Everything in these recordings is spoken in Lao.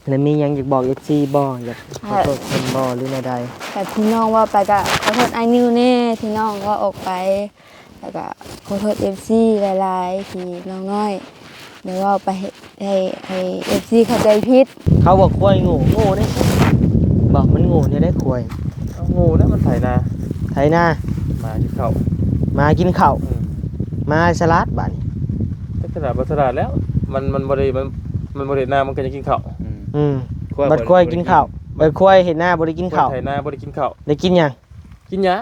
ແລ້ວມີຫຍັງຢາກບອກເອັຟຊີບໍ່? ຢາກຂໍໂທດເພິ່ນບໍ່ ຫຼືແນວໃດ? ແຕ່ພີ່ນ້ອງເວົ້າໄປກໍຂໍໂທດອ້າຍນິວແດ່ ທີ່ນ້ອງເວົ້າອອກໄປ ແລ້ວກໍຂໍໂທດເອັຟຊີຫຼາຍໆ ທີ່ນ້ອງນ້ອຍໄດ້ເວົ້າໄປໃຫ້ ໃຫ້ເອັຟຊີເຂົ້າໃຈຜິດ. ເຂົາວ່າຄວາຍໂງ່ ໂງ່ເດ້ ບໍ່ ມັນໂງ່ແນວໃດຄວາຍ? ເອົາໂງ່ແລ້ວມັນໄຖນາ ໄຖນາ ໝາກິນເຂົ້າ ໝາກິນເຂົ້າ ອືມ ໝາສະຫຼາດບາດນີ້ ຈັກສະຫຼາດບໍ່ສະຫຼາດແລ້ວ ມັນ ມັນບໍ່ໄດ້ ມັນ ມັນບໍ່ໄດ້ນາ ມັນກໍຍັງກິນເຂົ້າ ອືມ ອືມ ຄວາຍ ບັດຄວາຍກິນເຂົ້າ ບັດຄວາຍເຮັດນາບໍ່ໄດ້ກິນເຂົ້າ ຄວາຍໄຖນາບໍ່ໄດ້ກິນເຂົ້າ ໄດ້ກິນຫຍັງ? ກິນຫຍ້າ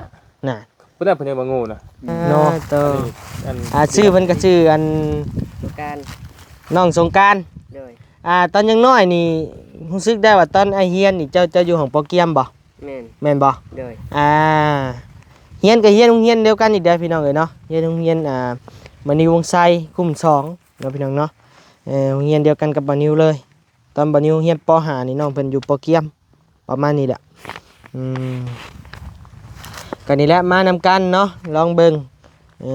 ນະ ເພິ່ນວ່າເພິ່ນຍັງມາໂງ່ນະ ເນາະ ເອີ ອັນ ອ່າ ຊື່ເພິ່ນກໍຊື່ອັນ ສົງການ ນ້ອງສົງການ ໂດຍ ອ່າ ຕອນຍັງນ້ອຍນີ້ ຮູ້ສຶກໄດ້ວ່າຕອນອ້າຍຮຽນນີ້ ເຈົ້າ ເຈົ້າຢູ່ຫ້ອງປໍກຽມບໍ່? ແມ່ນ ແມ່ນບໍ່? ໂດຍ ອ່າ ຮຽນກໍຮຽນໂຮງຮຽນດຽວກັນອີກເດ້ພີ່ນ້ອງເອີຍເນາະ ຮຽນໂຮງຮຽນ ອ່າ ມະນິວວົງໄຊ ຄຸ້ມສອງເນາະພີ່ນ້ອງເນາະ ເອີ ໂຮງຮຽນດຽວກັນກັບມະນິວເລີຍ ຕອນບັດນີ້ຮຽນ ປໍຫ້າ ນີ້ ນ້ອງເພິ່ນຢູ່ປໍກຽມ ປະມານນີ້ແຫຼະ ອືມ ກໍນີ້ແຫຼະ ມານຳກັນເນາະ ລອງເບິ່ງ ເອີ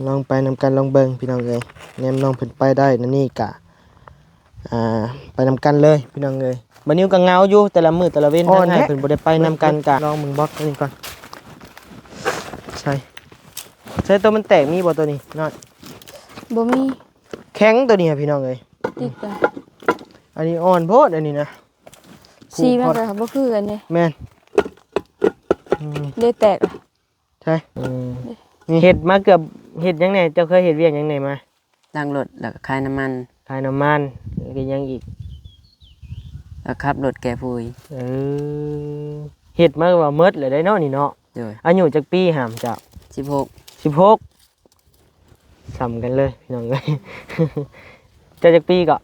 ລອງໄປນຳກັນ ລອງເບິ່ງພີ່ນ້ອງເອີຍ ແນມນ້ອງເພິ່ນໄປໄດ້ນັ້ນນີ້ກະ ອ່າ ໄປນຳກັນເລີຍພີ່ນ້ອງເອີຍ ບານິວກໍເຫງົາຢູ່ ແຕ່ລະມື້ແຕ່ລະເວັນ ທັງອ້າຍເພິ່ນບໍ່ໄດ້ໄປນຳກັນ ກະລອງເບິ່ງບອກຕົວນີ້ກ່ອນ ໃສ່ ໃສ່ຕົວມັນແຕກ ມີບໍ່ຕົວນີ້ນ້ອຍ? ບໍ່ມີ ແຂງຕົວນີ້ພີ່ນ້ອງເອີຍ ຕິດກັນ ອັນນີ້ອ່ອນໂພດ ອັນນີ້ນະ ສີມັນກໍບໍ່ຄືກັນເດ້ ແມ່ນ ອືມ ເດ້ແຕກ ໃຊ່ ອືມ ເຮັດມາເກືອບ ເຮັດຫຍັງແດ່? ເຈົ້າເຄີຍເຮັດວຽກຫຍັງແດ່ມາ? ລ້າງລົດ ແລ້ວກໍຂາຍນ້ຳມັນ ຂາຍນ້ຳມັນ ແລ້ວກໍຫຍັງອີກ? ແລ້ວຂັບລົດແກ່ຝຸ່ນ ເອີ ເຮັດມາວ່າໝົດແລ້ວໄດເນາະນີ້ເນາະ ໂດຍ ອາຍຸຈັກປີຫາມເຈົ້າ? ສິບຫົກ ສິບຫົກ ສ່ຳກັນເລີຍພີ່ນ້ອງເອີຍ ເຈົ້າຈັກປີເກາະ?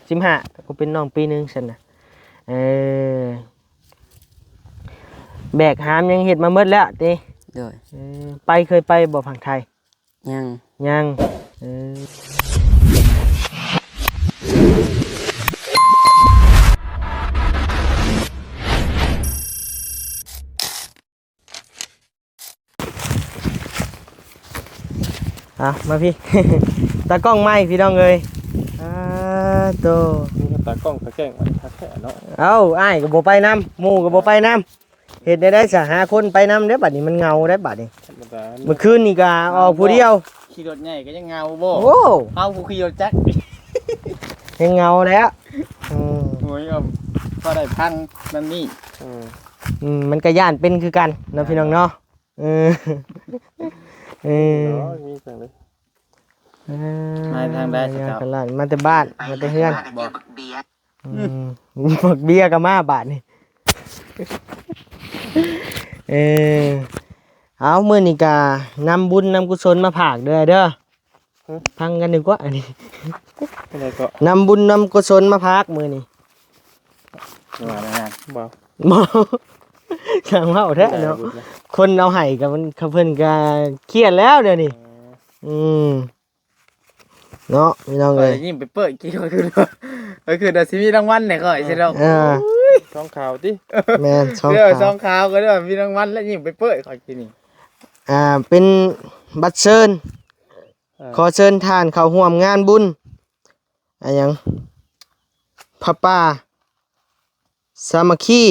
ສິບຫ້າ ກໍເປັນນ້ອງປີໜຶ່ງຊັ້ນນະ ເອີ ແບກຫາມຫຍັງເຮັດມາໝົດແລ້ວຕິ? ໂດຍ ເອີ ໄປ ເຄີຍໄປບໍ່ຝັ່ງໄທ? ຍັງ ຍັງ ເອີ ອ່ະ ມາພີ້ ຕາກ້ອງໃໝ່ພີ່ນ້ອງເອີຍ ອ່າ ໂຕ ມີຕາກ້ອງຕາແກ້ງມັນຄັກແທ້ເນາະ ເອົ້າ ອ້າຍກໍບໍ່ໄປນຳ ໝູ່ກໍບໍ່ໄປນຳ ເຮັດແນວໃດຊະ ຫາຄົນໄປນຳເດ້ ບັດນີ້ມັນເຫງົາເດ້ ບັດນີ້ ທຳມະດາ ມື້ຄືນນີ້ກໍອອກຜູ້ດຽວ ຂີ່ລົດໃຫຍ່ກໍຍັງເຫງົາບໍ່? ໂອ້ ເຮົາຜູ້ຂີ່ລົດຈັກ ແຮງເຫງົາແລ້ວ ອືມ ໂອ້ຍ ພໍໄດ້ພັງນັ້ນນີ້ ອືມ ອືມ ມັນກໍຢ້ານເປັນຄືກັນເນາະ ພີ່ນ້ອງເນາະ ເອີ ເອີ ມີຈັ່ງໃດ ເອີ ມາທາງໃດຊະເຈົ້າ? ມາແຕ່ບ້ານ ມາແຕ່ເຮືອນ ບໍ່ ອືມ ບັກເບຍກໍມາບາດນີ້ ເອີ ເອົາ ມື້ນີ້ກະນຳບຸນນຳກຸສົນມາຝາກເດີ ເດີ ຮະ ຟັງກັນດີກວ່າອັນນີ້ ອັນໃດເກາະ? ນຳບຸນນຳກຸສົນມາຝາກມື້ນີ້ ວ່າແນວນັ້ນ ບໍ່ ບໍ່ ຊ່າງເວົ້າແທ້ເນາະ ຄົນເອົາໃຫ້ກໍມັນ ເຂົາເພິ່ນກໍຄຽດແລ້ວດຽວນີ້ ເອີ ອືມ ເນາະ ພີ່ນ້ອງເອີຍ ຍິ້ມໄປເປີ້ຍ ຄິດວ່າຄື ຄືວ່າຊິມີລາງວັນໃຫ້ຂ້ອຍຊິດອກ ເອີ ຊອງຂາວຕິ ແມ່ນ ຊອງຂາວ ຊອງຂາວກໍໄດ້ວ່າມີລາງວັນ ແລ້ວຍິ້ມໄປເປີ້ຍຂ້ອຍກິນນີ້ ອ່າ ເປັນບັດເຊີນ ເອີ ຂໍເຊີນທ່ານເຂົ້າຮ່ວມງານບຸນ ອາຫຍັງ ຜ້າປ່າສາມັກຄີ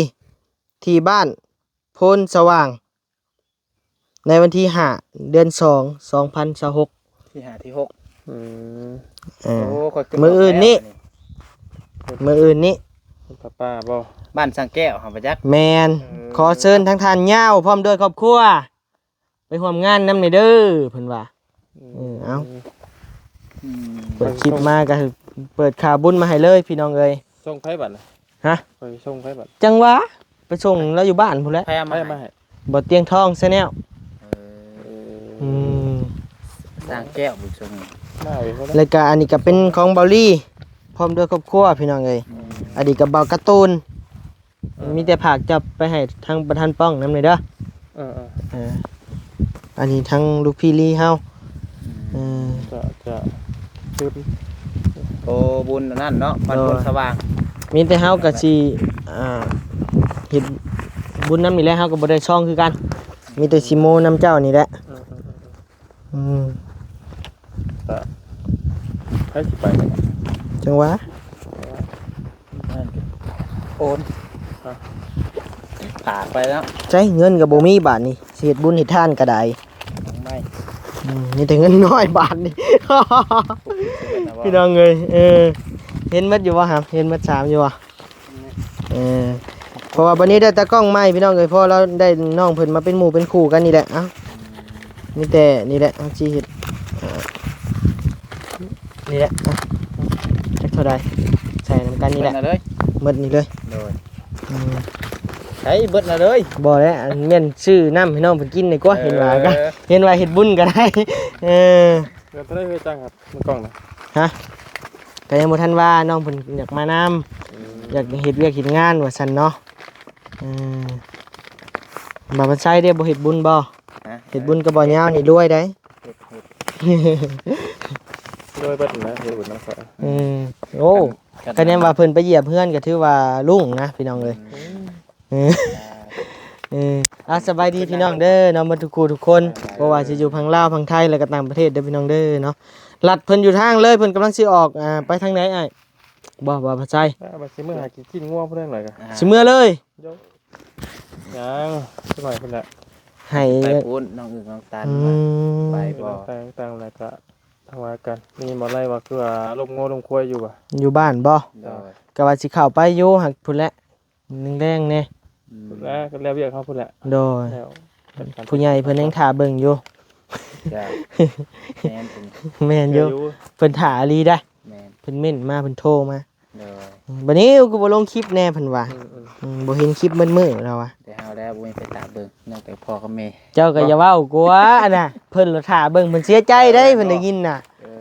ທີ່ບ້ານໂພນສະຫວ່າງ ໃນວັນທີຫ້າ ເດືອນສອງ ສອງພັນຊາວຫົກ ທີຫ້າ ທີຫົກ ອືມ ເອີ ໂອ້ ຂ້ອຍຂຶ້ນ ມື້ອື່ນນີ້ ມື້ອື່ນນີ້ ເປັນຜ້າປ່າບໍ່? ບ້ານສັງແກ້ວຫັ້ນບໍ່ຈັກ ແມ່ນ ເອີ ຂໍເຊີນທັງທ່ານຍາວ ພ້ອມດ້ວຍຄອບຄົວ ໄປຮ່ວມງານນຳແດ່ເດີ ເພິ່ນວ່າ ອືມ ເອີ ເອົາ ອືມ ເປີດຄລິບມາກໍເປີດຂ່າວບຸນມາໃຫ້ເລີຍ ພີ່ນ້ອງເອີຍ ສົ່ງໃຜບັດນະ? ຮະ? ໄປສົ່ງໃຜບັດ? ຈັ່ງຫວະ ໄປສົ່ງລາວຢູ່ບ້ານພຸ້ນແຫຼະ ໃຜເອົາມາໃຫ້? ບໍ່ຕຽງທອງ Channel ເອີ ອືມ ສ້າງແກ້ວບຸນຊົງ ມາເອົາເອງກໍໄດ້ ແລ້ວກະອັນນີ້ກະເປັນຂອງເບົາລີ ພ້ອມດ້ວຍຄອບຄົວ ພີ່ນ້ອງເອີຍ ອືມ ອັນນີ້ກະເບົາກາຕູນ ເອີ ມີແຕ່ຝາກຈັບໄປໃຫ້ທາງປະທານປ້ອງນຳແດ່ເດີ ເອີໆ ເອີ ອັນນີ້ທາງລູກພີ່ລີເຮົາ ອືມ ເອີ ຈະ ຈະ ໂອ້ ບຸນອັນນັ້ນເນາະ ວັນ ໂດຍ ໂພນສະຫວ່າງ ມີແຕ່ເຮົາກໍຊິ ອ່າ ເຮັດບຸນນຳນີ້ແຫຼະ ເຮົາກໍບໍ່ໄດ້ຊອງຄືກັນ ມີແຕ່ຊິໂມນຳເຈົ້ານີ້ແຫຼະ ເອີໆໆ ອືມ ກໍໃຜຊິໄປກັນ ຈັ່ງຫວະ ເອີ ນັ້ນ ໂອນ ຝາກໄປແລ້ວ ໃຊ້ເງິນກໍບໍ່ມີບາດນີ້ ຊິເຮັດບຸນເຮັດທານກໍໄດ້ ອືມ ມີແຕ່ເງິນນ້ອຍບາດນີ້ ພີ່ນ້ອງເອີຍ ເອີ ເຫັນໝົດຢູ່ບໍ່ຫຳ ເຫັນໝົດສາມຢູ່ບໍ່? ເອີ ເພາະວ່າບັດນີ້ໄດ້ຕາກ້ອງໃໝ່ພີ່ນ້ອງເອີຍ ເພາະວ່າລາວໄດ້ນ້ອງເພິ່ນມາເປັນໝູ່ເປັນຄູ່ກັນນີ້ແຫຼະ ເອົ້າ ມີແຕ່ນີ້ແຫຼະ ເຮົາຊິເຮັດ ເອີ ນີ້ແຫຼະ ເອົ້າ ຈັກເທົ່າໃດ ໃສ່ນຳກັນນີ້ແຫຼະ ເບິດເລີຍ ໝົດນີ້ເລີຍ ໂດຍ ອືມ ໃຊ້ເບິດລະເລີຍ ບໍ່ແຫຼະ ແມ່ນຊື້ນ້ຳໃຫ້ນ້ອງເພິ່ນກິນດີກວ່າ ເອີ ເຫັນວ່າ ເຫັນວ່າເຮັດບຸນກໍໄດ້ ເອີ ເອີ ເທົ່າໃດເຮີຍ ຈ້າງ ມື້ກ້ອງນະ ຮະ ກໍຍັງບໍ່ທັນວ່າ ນ້ອງເພິ່ນຢາກມານຳ ອືມ ຢາກເຮັດວຽກເຮັດງານວ່າຊັ້ນເນາະ ເອີ ບ່າວພັນໄຊເດ້ ບໍ່ເຮັດບຸນບໍ່? ຮະ? ເຮັດບຸນກັບບ່າວຍາວນີ້ລວຍໄດ໋ ເຮັດ ເຮັດ ລວຍເບິດນະ ເຮັດບຸນນຳເຂົາ ອືມ ໂອ້ ຄັນ ຄັນແມ່ນວ່າເພິ່ນໄປຢຽບເຮືອນກໍຖືວ່າລຸ້ງນະ ພີ່ນ້ອງເອີຍ ອືມ ເອີ ເອີ ອ່າ ສະບາຍດີພີ່ນ້ອງເດີເນາະ ໝົດທຸກຄູ່ທຸກຄົນ ບໍ່ວ່າຊິຢູ່ຝັ່ງລາວ ຝັ່ງໄທ ແລະກໍຕ່າງປະເທດເດີພີ່ນ້ອງເດີເນາະ ລັດເພິ່ນຢູ່ທາງເລີຍ ເພິ່ນກຳລັງຊິອອກ ອ່າ ໄປທາງໃດອ້າຍ? ບໍ່ ບໍ່ ບໍ່ໃສ່ ອ່າ ວ່າຊິເມືອຫາກິນ ກິນງົວພຸ້ນແຫຼະ ອ່າ ຊິເມືອເລີຍ ຍັງ ຈັກໜ້ອຍພຸ້ນແຫຼະ ໃຫ້ ໄປພຸ້ນ ນ້ອງອຶ່ງນ້ອງຕັນ ອືມ ໄປບໍ່? ຕ່າງໆ ແລ້ວກໍ ທາງວ່າກັນ ໄດ້ຍິນບໍ່ໄລ່ວ່າ ຄືວ່າລົມງົວລົມຄວາຍຢູ່ຫວາ? ຢູ່ບ້ານບໍ່? ໂດຍ ກໍວ່າຊິເຂົ້າໄປຢູ່ ຫາກພຸ້ນແຫຼະ ແລງໆ ແດ່ ອືມ ພຸ້ນແຫຼະ ກໍແລ້ວວຽກເຮົາພຸ້ນແຫຼະ ໂດຍ ແລ້ວ ຜູ້ໃຫຍ່ເພິ່ນຍັງຖ້າເບິ່ງຢູ່ ຈ້າ ແມ່ນ ແມ່ນຢູ່ ເພິ່ນຖ້າອີ່ຫຼີໄດ໋ ແມ່ນ ເພິ່ນເມັ້ນມາ ເພິ່ນໂທມາ ໂດຍ ອືມ ບັດນີ້ຄືບໍ່ລົງຄລິບແດ່ເພິ່ນວ່າ ອືມໆ ອືມ ບໍ່ເຫັນຄລິບໝົດມື້ລາວວ່າ ແຕ່ເຮົາແລ້ວບໍ່ມີໃຜຕາເບິ່ງ ນອກແຕ່ພໍ່ກັບແມ່ ເຈົ້າກໍຢ່າເວົ້າກວ່າອັນນ່າ ເພິ່ນລະຖ້າເບິ່ງ ເພິ່ນເສຍໃຈໄດ໋ ເອີ ເພິ່ນໄດ້ຍິນນະ ເອີ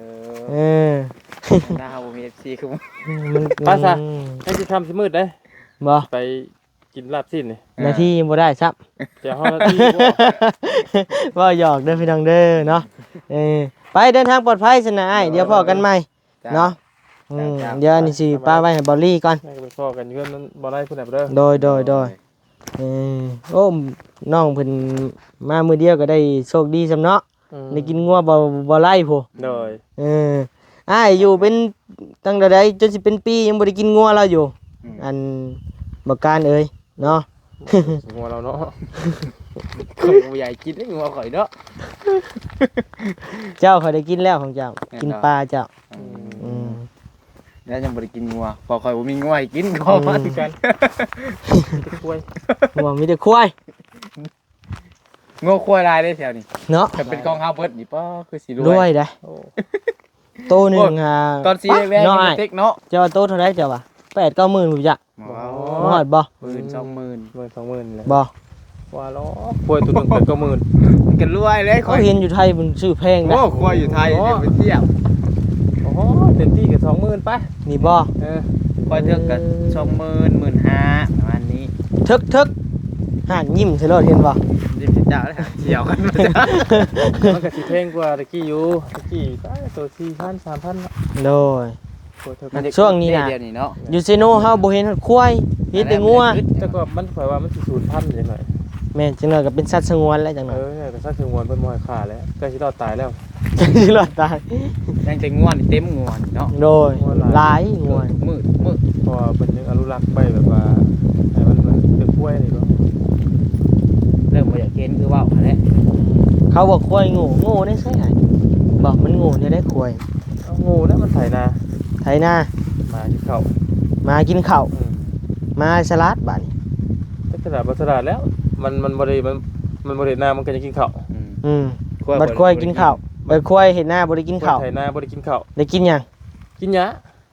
ເອີ ໜ້າເຮົາບໍ່ມີເອັຟຊີຄື ອືມ ມັນ ໄປຊະ ອືມ ໃກ້ຊິຄ່ຳຊິມືດເດ້ ບໍ່ ໄປກິນລາບຊີ້ນນີ້ ນາທີບໍ່ໄດ້ຊ້ຳ ຈະຮອດນາທີບໍ່ ເວົ້າຫຍອກເດີພີ່ນ້ອງເດີເນາະ ເອີ ໄປເດີນທາງປອດໄພຊັ້ນນະອ້າຍ ດຽວພໍ້ກັນໃໝ່ ເນາະ ອືມ ດຽວອັນນີ້ຊິປະໄວ້ໃຫ້ບອລລີກ່ອນ ໄປພໍ້ກັນຢູ່ເຮືອນບໍ່ໄດ້ພຸ້ນແຫຼະເດີ ໂດຍ ໂດຍ ໂດຍ ເອີ ໂອ້ ນ້ອງເພິ່ນມາມື້ດຽວກໍໄດ້ໂຊກດີຊ້ຳເນາະ ອືມ ໄດ້ກິນງົວບໍ່ ບໍ່ໄລ່ພຸ້ນ ໂດຍ ເອີ ອ້າຍຢູ່ເປັນຕັ້ງແຕ່ໃດ ຈົນຊິເປັນປີຍັງບໍ່ໄດ້ກິນງົວລາວຢູ່ ອືມ ອັນບັກການເອີຍ ເນາະ ງົວລາວເນາະ ຂ້ອຍບໍ່ຢາກກິນເດ້ງົວຂ້ອຍເນາະ ເຈົ້າຂ້ອຍໄດ້ກິນແລ້ວຂອງເຈົ້າ ແມ່ນບໍ່ ກິນປາເຈົ້າ ອືມ ອືມ ແລ້ວຍັງບໍ່ໄດ້ກິນງົວ ເພາະຂ້ອຍບໍ່ມີງົວໃຫ້ກິນ ອືມ ກໍມາຄືກັນ ມີແຕ່ຄວາຍ ງົວມີແຕ່ຄວາຍ ງົວຄວາຍຫຼາຍເດ້ແຖວນີ້ເນາະ ຄັນເປັນຂອງເຮົາເບິດນີ້ ປ້າ ຄືຊິລວຍ ລວຍເດ້ ໂອ້ ໂຕໜຶ່ງ ໂອ້ຍ ອ່າ ຕອນຊິແລງໆ ເນາະ ເຕັກເນາະ ເຈົ້າວ່າໂຕເທົ່າໃດເຈົ້າວ່າ ແປດເກົ້າໝື່ນພຸ້ນຈັກ ບໍ່ ບໍ່ຮອດບໍ່ ໝື່ນ ສອງໝື່ນ ໝື່ນ ສອງໝື່ນແຫຼະ ບໍ່ ວ່າລ້ອ ຄວາຍໂຕໜຶ່ງແປດເກົ້າໝື່ນ ມັນກໍລວຍເລີຍ ຂ້ອຍເຫັນຢູ່ໄທມັນຊື້ແພງນະ ໂອ້ ຄວາຍຢູ່ໄທ ເນາະ ໄປທຽບ ໂອ້ໂຫ ເຕັມທີ່ກໍສອງໝື່ນໄປ ນີ້ບໍ່ ເອີ ຄວາຍເຖືກກໍ ເອີ ສອງໝື່ນ ໝື່ນຫ້າ ປະມານນີ້ ເຖິກໆ ຫາງຍິ້ມໃສ່ໂລດ ເຫັນບໍ່ ຍິ້ມໃສ່ເຈົ້າເລີຍ ສຽວກັນ ມັນກໍຊິແພງກວ່າແຕ່ກີ້ຢູ່ ແຕ່ກີ້ ປາດ ໂຕສີ່ພັນ ສາມພັນເນາະ ໂດຍ ຊ່ວງນີ້ນະ ດຽວນີ້ເນາະ ຢູ່ເຊໂນເຮົາບໍ່ເຫັນຮອດຄວາຍ ເຫັນແຕ່ງົວ ແຕ່ກໍມັນ ຂ້ອຍວ່າມັນຊິສູນພັນຈັກໜ້ອຍ ແມ່ນ ຈັກໜ້ອຍກໍເປັນສັດສະຫງວນແລ້ວ ຈັກໜ້ອຍ ເອີ ກໍສັດສະຫງວນ ເພິ່ນບໍ່ໃຫ້ຂ້າແລ້ວ ໃກ້ຊິລອດຕາຍແລ້ວ ຍັງແຕ່ງົວນີ້ ເຕັມງົວນີ້ເນາະ ໂດຍ ງົວຫຼາຍ ຫຼາຍງົວ ມື້ ມື້ ເພາະວ່າເພິ່ນຍັງອະນຸລັກໄວ້ ແບບວ່າໃຫ້ມັນເປັນຄວາຍນີ້ເນາະ ເລີ່ມບໍ່ຢາກເຫັນຄືເວົ້າຫັ້ນແຫຼະ ເຂົາວ່າຄວາຍໂງ່ ໂງ່ໃນໃສອ້າຍ ບໍ່ ມັນໂງ່ແນວໃດຄວາຍ ເອົາໂງ່ແລ້ວມັນໄຖນາ ໄຖນາ ໝາກິນເຂົ້າ ໝາກິນເຂົ້າ ອືມ ໝາສະຫຼາດບາດນີ້ ຈັກສະຫຼາດບໍ່ສະຫຼາດແລ້ວ ມັນ ມັນບໍ່ໄດ້ ມັນ ມັນບໍ່ໄດ້ເຮັດນາ ມັນກໍຍັງກິນເຂົ້າ ອືມ ອືມ ຄວາຍ ບັດຄວາຍກິນເຂົ້າ ບໍ່ໄດ້ກິນ ບັດຄວາຍເຮັດນາບໍ່ໄດ້ກິນເຂົ້າ ຄວາຍໄຖນາບໍ່ໄດ້ກິນເຂົ້າ ໄດ້ກິນຫຍັງ ກິນຫຍ້າ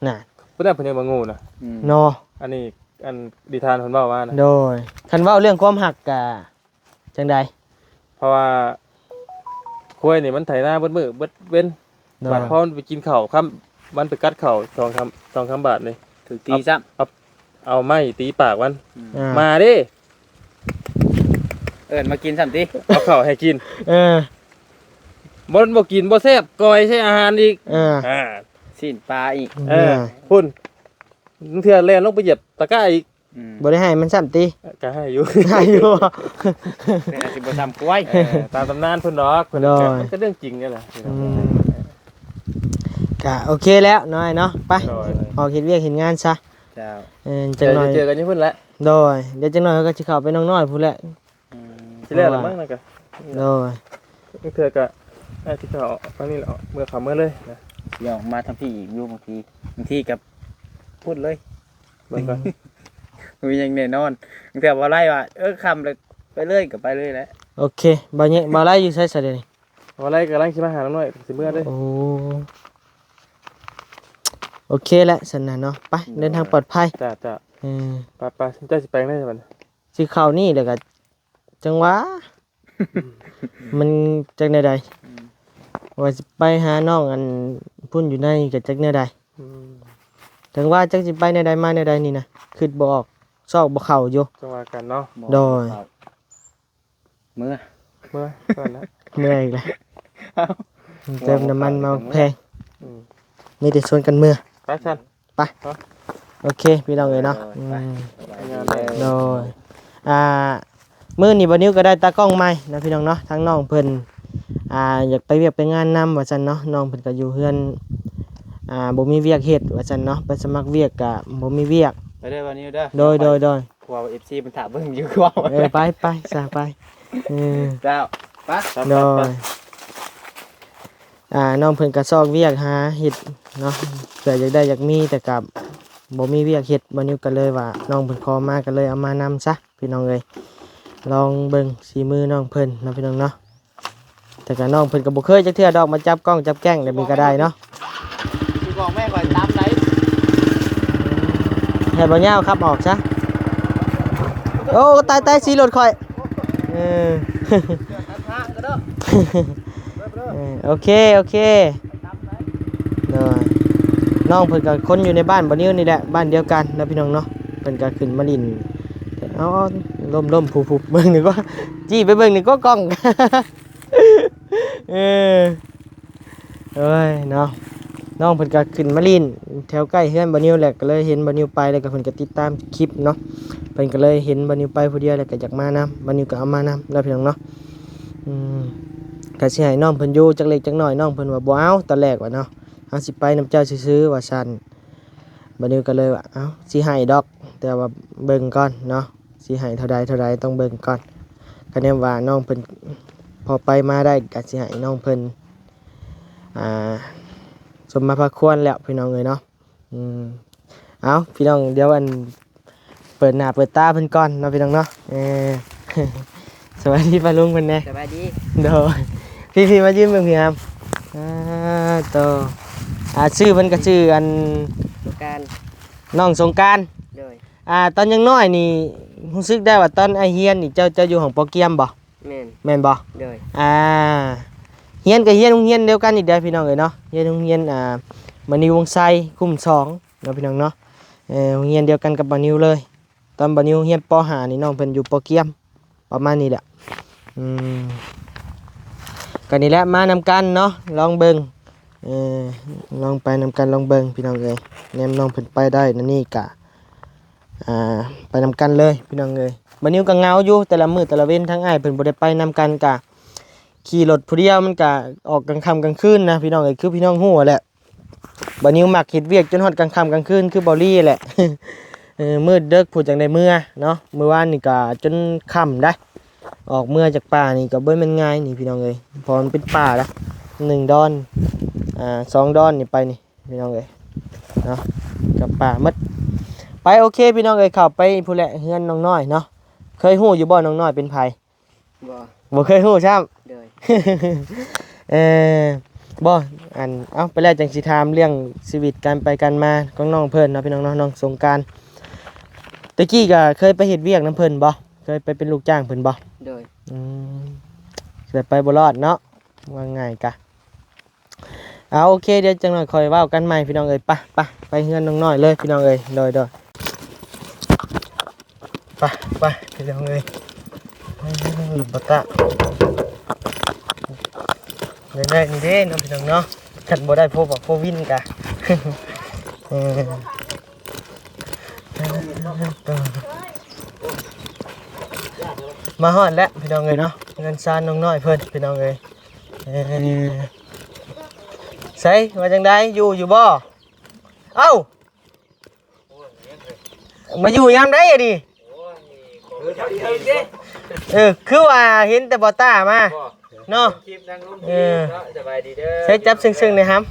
ນະ ເພິ່ນວ່າເພິ່ນເອີ້ນວ່າໂງ່ນະ ອືມ ເນາະ ອັນນີ້ ອັນນິທານເພິ່ນເວົ້າມານະ ໂດຍ ຄັນເວົ້າເລື່ອງຄວາມຮັກກະ ຈັ່ງໃດ ເພາະວ່າຄວາຍນີ້ມັນໄຖນາເບິດມື້ເບິດເວັນ ໂດຍ ບາດພໍມັນໄປກິນເຂົ້າຄ່ຳ ມັນໄປກັດເຂົ້າສອງສາມ ສອງສາມບາດນີ້ ຖືກຕີຊ້ຳ ເອົາ ເອົາ ເອົາໄມ້ຕີປາກມັນ ອືມ ອ່າ ມາເດ້ ເອີ້ນມາກິນຊ້ຳຕິ ເອົາເຂົ້າໃຫ້ກິນ ເອີ ບໍ່ ບໍ່ກິນບໍ່ແຊບ ກ່ອຍໃສ່ອາຫານອີກ ເອີ ອ່າ ຊີ້ນປາອີກ ເອີ ເອີ ພຸ້ນ ລາງເທື່ອແລ່ນລົງໄປຢຽບຕະກ້າອີກ ອືມ ບໍ່ໄດ້ໃຫ້ມັນຊ້ຳຕິ ກໍໃຫ້ຢູ່ ໃຫ້ຢູ່ ແຕ່ອາດຊິບໍ່ຊ້ຳຄວາຍ ເອີ ຕາມຕຳນານເພິ່ນດອກ ໂດຍ ມັນກໍເລື່ອງຈິງນີ້ແຫຼະ ອືມ ກໍໂອເຄແລ້ວນ້ອຍເນາະ ໄປ ໂດຍ ອອກເຮັດວຽກເຮັດງານຊະ ເຈົ້າ ເອີ ຈັກໜ້ອຍ ເຈີກັນຢູ່ພຸ້ນແຫຼະ. ໂດຍ ດຽວຈັກໜ້ອຍເຮົາກໍຊິເຂົ້າໄປນອນນ້ອຍພຸ້ນແຫຼະ. ອືມ ຊິແລ້ວລະມັ້ງນັ້ນກະ. ໂດຍ ເທື່ອກະອາດຊິເຂົ້າອັນນີ້ແຫຼະ ເມືອເຂົ້າເມືອເລີຍນະ. ດຽວມາທາງພີ້ອີກຢູ່ ບາງທີ ບາງທີກະພຸ້ນເລີຍ ເບິ່ງກ່ອນ ມີຫຍັງແນ່ນອນ. ບາງເທື່ອບໍ່ໄດ້ວ່າ ເອີ ຄ່ຳແລ້ວໄປເລີຍ ກະໄປເລີຍແຫຼະ. ໂອເຄ ບ່າວເຍ ບ່າວໄລຢູ່ໃສຊະດຽວນີ້? ບ່າວໄລກຳລັງຊິມາຫານ້ອງນ້ອຍ ຊິເມືອເດ້. ໂອ້ ໂອເຄແຫຼະຊັ້ນນະເນາະ. ໄປ ເດີນທາງປອດໄພ. ຈ້າ ຈ້າ. ເອີ ໄປໆ ເຈົ້າຊິໄປທາງໃດບັດນີ້? ຊິເຂົ້ານີ້ແລ້ວກະ ຈັ່ງຫວາ ມັນຈັກແນວໃດ ອືມ ວ່າຊິໄປຫານ້ອງອັນພຸ້ນຢູ່ໃນກໍຈັກແນວໃດ. ອືມ ຈັ່ງວ່າຈັກຊິໄປແນວໃດມາແນວໃດນີ້ນະ ຄິດບໍ່ອອກ ຊອກບໍ່ເຂົ້າຢູ່. ຈັ່ງວ່າກັນເນາະ. ໂດຍ ເມືອ ເມືອກ່ອນນະ ເມືອອີກແລ້ວ. ເອົ້າ ເຕີມນ້ຳມັນມາແພງ. ອືມ ມີແຕ່ຊວນກັນເມືອ. ໄປຊັ້ນ. ໄປ ໂອເຄ ພີ່ນ້ອງເອີຍເນາະ. ໂດຍ ອືມ ໂດຍ ອ່າ ມື້ນີ້ບ່າວນິວກໍໄດ້ຕາກ້ອງໃໝ່ເນາະ ພີ່ນ້ອງເນາະ. ທາງນ້ອງເພິ່ນ ອ່າ ຢາກໄປວຽກໄປງານນຳວ່າຊັ້ນເນາະ. ນ້ອງເພິ່ນກໍຢູ່ເຮືອນ ອ່າ ບໍ່ມີວຽກເຮັດວ່າຊັ້ນເນາະ ໄປສະໝັກວຽກກໍບໍ່ມີວຽກ. ໄປເດີບ່າວນິວເດີ. ໂດຍ ໂດຍ ໂດຍ. ເພາະວ່າເອັຟຊີເພິ່ນຖ້າເບິ່ງຢູ່ ຄືວ່າ ເອີ ໄປ ໄປຊະ ໄປ. ເອີ ເຈົ້າ ໄປ. ໂດຍ ໄປ ໄປ. ອ່າ ນ້ອງເພິ່ນກໍຊອກວຽກຫາເຮັດເນາະ ເພື່ອຢາກໄດ້ຢາກມີ ແຕ່ກໍບໍ່ມີວຽກເຮັດ. ບ່າວນິວກໍເລີຍວ່າ ນ້ອງເພິ່ນຂໍມາ ກໍເລີຍເອົາມານຳຊະ ພີ່ນ້ອງເອີຍ. ລອງເບິ່ງສີມືນ້ອງເພິ່ນເນາະ ພີ່ນ້ອງເນາະ. ແຕ່ກໍນ້ອງເພິ່ນກໍບໍ່ເຄີຍຈັກເທື່ອດອກ ມາຈັບກ້ອງຈັບແກ້ງແບບນີ້ກໍໄດ້ເນາະ. ຊິບອກແມ່ຂ້ອຍຕາມໃດ ໃຫ້ບ່າວຍາວຂັບອອກຊະ. ໂອ້ ຕາຍໆ ສີລົດຂ້ອຍ. ເອີ ເອີ ໂອເຄ ໂອເຄ. ໂດຍ ນ້ອງເພິ່ນກໍຄົນຢູ່ໃນບ້ານບ່າວນິວນີ້ແຫຼະ ບ້ານດຽວກັນເນາະ ພີ່ນ້ອງເນາະ. ເພິ່ນກໍຂຶ້ນມາຫຼິ້ນ ເອົາ ລົ້ມໆ ພຸບໆ ເບິ່ງນີ້ກໍ ຈີ້ໄປເບິ່ງນີ້ກໍກ້ອງ. ເອີ ໂອ້ຍເນາະ ນ້ອງເພິ່ນກໍຂຶ້ນມາຫຼິ້ນແຖວໃກ້ເຮືອນບ່າວນິວແຫຼະ ກໍເລີຍເຫັນບ່າວນິວໄປ ແລ້ວກໍເພິ່ນກໍຕິດຕາມຄລິບເນາະ. ເພິ່ນກໍເລີຍເຫັນບ່າວນິວໄປຜູ້ດຽວ ແລ້ວກໍຢາກມານຳ ບ່າວນິວກໍເອົາມານຳເນາະ ພີ່ນ້ອງເນາະ. ອືມ ກໍຊິໃຫ້ນ້ອງເພິ່ນຢູ່ຈັກເລັກຈັກນ້ອຍ ນ້ອງເພິ່ນວ່າບໍ່ເອົາ ຕອນແລກວ່າເນາະ ເຮົາຊິໄປນຳເຈົ້າຊື່ໆ ວ່າຊັ້ນ. ບ່າວນິວກໍເລີຍວ່າ ເອົ້າ ຊິໃຫ້ດອກ ແຕ່ວ່າເບິ່ງກ່ອນເນາະ ຊິໃຫ້ເທົ່າໃດເທົ່າໃດ ຕ້ອງເບິ່ງກ່ອນ. ຄະແນນວ່ານ້ອງເພິ່ນພໍໄປມາໄດ້ ກໍຊິໃຫ້ນ້ອງເພິ່ນ ອ່າ ສົມມາພາຄວນແລ້ວ ພີ່ນ້ອງເອີຍເນາະ. ອືມ ເອົ້າ ພີ່ນ້ອງ ດຽວອັນ ເປີດໜ້າເປີດຕາເພິ່ນກ່ອນເນາະ ພີ່ນ້ອງເນາະ. ເອີ ສະບາຍດີປ້າລຸງເພິ່ນແດ່. ສະບາຍດີ. ໂດຍ ພີ່ໆ ມາຢືນເບິ່ງພີ່ຫາມ. ອ່າ ໂຕ ອ່າ ຊື່ເພິ່ນກໍຊື່ອັນ ສົງການ ນ້ອງສົງການ. ໂດຍ ອ່າ ຕອນຍັງນ້ອຍນີ້ ຮູ້ສຶກໄດ້ວ່າຕອນອ້າຍຮຽນນີ້ ເຈົ້າ ເຈົ້າຢູ່ຫ້ອງປໍກຽມບໍ່? ແມ່ນ ແມ່ນບໍ່? ໂດຍ ອ່າ ຮຽນກໍຮຽນໂຮງຮຽນດຽວກັນອີກເດ້ ພີ່ນ້ອງເອີຍເນາະ. ຮຽນໂຮງຮຽນ ອ່າ ມະນີວົງໄຊ ຄຸ້ມສອງເນາະ ພີ່ນ້ອງເນາະ. ເອີ ໂຮງຮຽນດຽວກັນກັບບ່າວນິວເລີຍ. ຕອນບ່າວນິວຮຽນປໍຫ້ານີ້ ນ້ອງເພິ່ນຢູ່ປໍກຽມ ປະມານນີ້ແຫຼະ. ອືມ ກໍນີ້ແຫຼະ ມານຳກັນເນາະ ລອງເບິ່ງ. ເອີ ລອງໄປນຳກັນ ລອງເບິ່ງ ພີ່ນ້ອງເອີຍ. ແນມນ້ອງເພິ່ນໄປໄດ້ນັ້ນນີ້ກະ ອ່າ ໄປນຳກັນເລີຍ ພີ່ນ້ອງເອີຍ. ບ່າວນິວກໍເຫງົາຢູ່ ແຕ່ລະມື້ແຕ່ລະເວັນ ທາງອ້າຍເພິ່ນບໍ່ໄດ້ໄປນຳກັນ ກະຂີ່ລົດຜູ້ດຽວ ມັນກະອອກກາງຄ່ຳກາງຄືນນະ ພີ່ນ້ອງເອີຍ. ຄືພີ່ນ້ອງຮູ້ແຫຼະ ບ່າວນິວມັກເຮັດວຽກຈົນຮອດກາງຄ່ຳກາງຄືນ ຄືບ່າວລີແຫຼະ. ເອີ ມືດເດິກພຸ້ນຈັ່ງໄດ້ເມືອເນາະ. ມື້ວານນີ້ກະຈົນຄ່ຳໄດ໋ ອອກເມືອຈາກປ່ານີ້ກໍບໍ່ແມ່ນງ່າຍນີ້ ພີ່ນ້ອງເອີຍ ເພາະມັນເປັນປ່ານະ. ໜຶ່ງດອນ ອ່າ ສອງດອນນີ້ໄປນີ້ ພີ່ນ້ອງເອີຍເນາະ ກັບປ່າໝົດ. ໄປ ໂອເຄ ພີ່ນ້ອງເອີຍ ເຂົ້າໄປພຸ້ນແຫຼະ ເຮືອນນ້ອງນ້ອຍເນາະ. ເຄີຍຮູ້ຢູ່ບໍ່ ນ້ອງນ້ອຍເປັນໃຜ? ບໍ່ ບໍ່ເຄີຍຮູ້ຊ້ຳ. ໂດຍ ເອີ ບໍ່ ອັນ ເອົ້າ ໄປແລ້ວຈັ່ງຊິຖາມເລື່ອງຊີວິດການໄປການມາຂອງນ້ອງເພິ່ນເນາະ ພີ່ນ້ອງເນາະ. ນ້ອງສົງການ ແຕ່ກີ້ກໍເຄີຍໄປເຮັດວຽກນຳເພິ່ນບໍ່? ເຄີຍໄປເປັນລູກຈ້າງເພິ່ນບໍ່? ໂດຍ ອືມ ແຕ່ໄປບໍ່ລອດເນາະ ວ່າງ່າຍກະ. ເອົາ ໂອເຄ ດຽວຈັກໜ້ອຍຄ່ອຍເວົ້າກັນໃໝ່ ພີ່ນ້ອງເອີຍ. ໄປ ໄປ ໄປເຮືອນນ້ອງນ້ອຍເລີຍ ພີ່ນ້ອງເອີຍ. ໂດຍ ໂດຍ ໄປ ໄປ ພີ່ນ້ອງເອີຍ. ເອີ ລົມປະຕະ ໄດ້ໆ ນີ້ເດ້ເນາະ ພີ່ນ້ອງເນາະ. ຄັນບໍ່ໄດ້ໂພບອກໂພວິນກະ ເອີ ມາຮອດແລ້ວ ພີ່ນ້ອງເອີຍເນາະ ເຮືອນຊານນ້ອງນ້ອຍເພິ່ນ ພີ່ນ້ອງເອີຍ. ເອີ ໃສ ວ່າຈັ່ງໃດ ຢູ່ ຢູ່ບໍ່? ເອົ້າ ໂອ້ຍ ເຮັດເລີຍ ມາຢູ່ຍາມໃດອັນນີ້? ໂອ້ຍ ເອີ ພໍດີເອົາເດ້ ເອີ ຄືວ່າເຫັນແຕ່ບໍ່ຕ້າມາ ບໍ່ ເນາະ ຄລິບນັ່ງລົງ ເອີ ຄລິບເນາະ ສະບາຍດີເດີ ໃຊ້ຈັບເຊິ່ງໆ ແນ່ຫຳ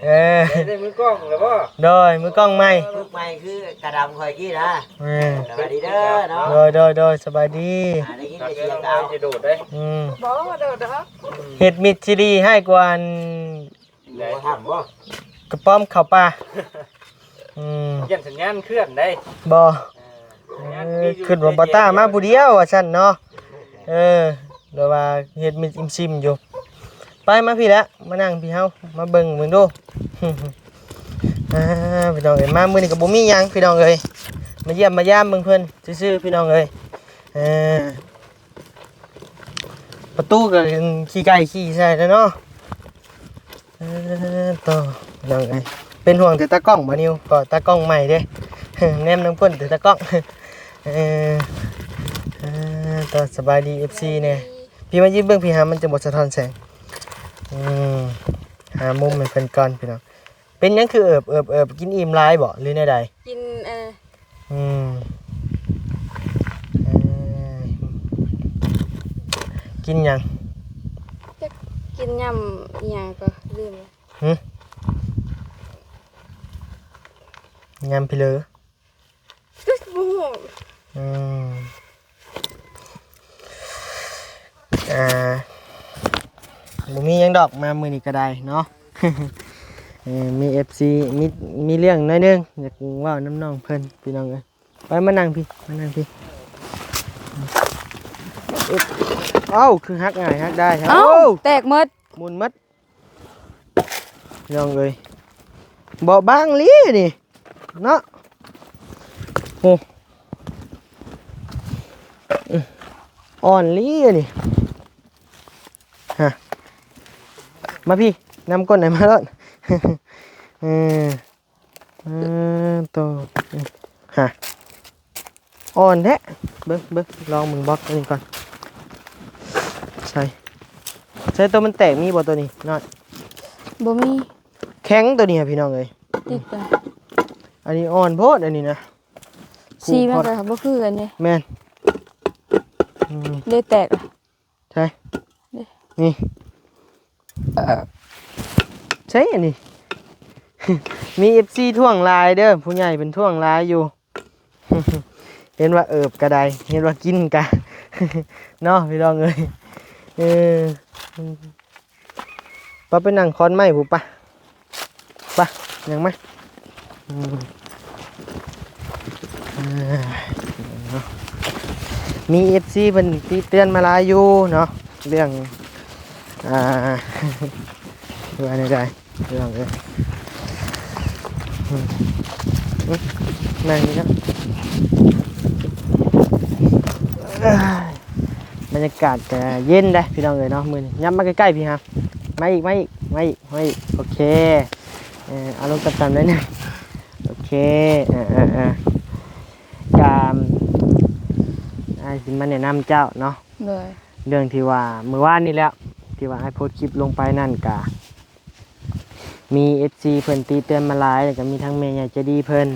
ເອີ ໄດ້ ໄດ້ມືກ້ອງແລ້ວບໍ່? ໂດຍ ມືກ້ອງໃໝ່ ປຶກໃໝ່ຄືກະດຳຂ້ອຍກີ້ນະ ເອີ ສະບາຍດີເດີເນາະ ໂດຍ ໂດຍ ໂດຍ ສະບາຍດີ ອ່າ ໄດ້ຍິນແຕ່ສຽງກໍເອົາ ຈະໂດດໄດ້ ອືມ ບໍ່ໂດດດອກ ເຮັດມິດຊິດີຮ້າຍກວ່າອັນ ບໍ່ທຳບໍ່ ກະປ້ອມເຂົ້າປ່າ ອືມ ຢ້ານສັນຍານເຄື່ອນໄດ໋ ບໍ່ ເອີ ເອີ ຄິດວ່າບໍ່ຕ້າມາຜູ້ດຽວວ່າຊັ້ນເນາະ ເອີ ແຕ່ວ່າເຮັດມິດອີ່ມຊິມຢູ່ ໄປມາພີ້ແຫຼະ ມານັ່ງພີ້ເຮົາ ມາເບິ່ງເບິ່ງດູ ອ່າ ພີ່ນ້ອງເອີຍ ມາມື້ນີ້ກໍບໍ່ມີຫຍັງພີ່ນ້ອງເອີຍ ມາຢ້ຽມມາຢາມເບິ່ງເພິ່ນຊື່ໆ ພີ່ນ້ອງເອີຍ ເອີ ປະຕູກໍຂີ້ໄກ່ຂີ້ໃສ່ແລ້ວເນາະ ເອີ ໂຕ ພີ່ນ້ອງເອີຍ ເປັນຫ່ວງແຕ່ຕາກ້ອງບໍ່ນິວ ກໍຕາກ້ອງໃໝ່ເດ້ ແນມນຳກົ້ນແຕ່ຕາກ້ອງ ເອີ ເອີ ໂຕ ສະບາຍດີ ເອັຟຊີ ແດ່ ພີ່ມາຢືນເບິ່ງພີ້ຫາ ມັນຈະບໍ່ສະທ້ອນແສງ ອືມ ຫາມຸມໃຫ້ເພິ່ນກ່ອນ ພີ່ນ້ອງ ເປັນຫຍັງຄືເອີບ ເອີບ ເອີບ ກິນອີ່ມຫຼາຍບໍ່ ຫຼືແນວໃດ? ກິນ ເອີ ອືມ ເອີ ກິນຫຍັງ? ຈັກກິນຍຳອີ່ຫຍັງກໍລືມແລ້ວ ຫື? ຍຳພີເລີ ກໍບໍ່ຮູ້ ອືມ ອ່າ ບໍ່ມີຫຍັງດອກ ມາມື້ນີ້ກໍໄດ້ເນາະ ເອີ ມີເອັຟຊີ ມີ ມີເລື່ອງໜ້ອຍໜຶ່ງ ຢາກເວົ້ານຳນ້ອງເພິ່ນ ພີ່ນ້ອງເອີຍ ໄປ ມານັ່ງພີ້ ມານັ່ງພີ້ ເອົ້າ ຄືຫັກງ່າຍຫັກດາຍແທ້ ເອົ້າ ໂອ້ ແຕກໝົດ ໝຸ່ນໝົດ ພີ່ນ້ອງເອີຍ ເບາະບາງອີ່ຫຼີນີ້ເນາະ ໂອ້ ອ່ອນອີ່ຫຼີນີ້ ຮະ ມາພີ້ ນຳກົ້ນໃຫ້ມາໂລດ ເອີ ເອີ ໂຕ ຮະ ອ່ອນແທ້ ເບິ່ງ ເບິ່ງ ລອງເບິ່ງບລັອກອັນນີ້ກ່ອນ ໃສ່ ໃສ່ໂຕມັນແຕກ ມີບໍ່ໂຕນີ້ນ້ອຍ? ບໍ່ມີ ແຂງໂຕນີ້ຫະ ພີ່ນ້ອງເອີຍ ຕິດກັນ ອັນນີ້ອ່ອນໂພດ ອັນນີ້ນະ ສີມັນກໍບໍ່ຄືກັນເດ້ ແມ່ນ ອືມ ເດ້ແຕກ ໃຊ່ ນີ້ ໃຊ່ອັນນີ້ ມີເອັຟຊີທ້ວງຫຼາຍເດີ ຜູ້ໃຫຍ່ເພິ່ນທ້ວງຫຼາຍຢູ່ ເຫັນວ່າເອີບກະໄດ້ ເຫັນວ່າກິນກະ ເນາະ ພີ່ນ້ອງເອີຍ ເອີ ປະ ໄປນັ່ງຄອນໄມ້ພຸ້ນປະ ປະ ຍ່າງມາ ອືມ ເອີ ເນາະ ມີເອັຟຊີເພິ່ນຕິເຕືອນມາຫຼາຍຢູ່ເນາະ ເລື່ອງ ອ່າ ວ່າແນວໃດ ພີ່ນ້ອງເອີຍ ອືມ ນັ່ງນີ້ເນາະ ບັນຍາກາດກະເຢັນເດ້ພີ່ນ້ອງເອີຍເນາະ ມື້ນີ້ ຫຍັບມາໃກ້ໆ ພີ້ຫາ ມາອີກ ມາອີກ ມາອີກ ມາອີກ ໂອເຄ ເອີ ເອົາລົງຕ່ຳໆ ໜ້ອຍໜຶ່ງ ໂອເຄ ເອີໆ ກະ ອ້າຍຊິມາແນະນຳເຈົ້າເນາະ ໂດຍ ເລື່ອງທີ່ວ່າມື້ວານນີ້ແຫຼະ ທີ່ວ່າອ້າຍໂພສຄລິບລົງໄປນັ້ນກະ ມີເອັຟຊີເພິ່ນຕິເຕືອນມາຫຼາຍ ແລ້ວກໍມີທັງແມ່ໃຫຍ່ໃຈດີເພິ່ນ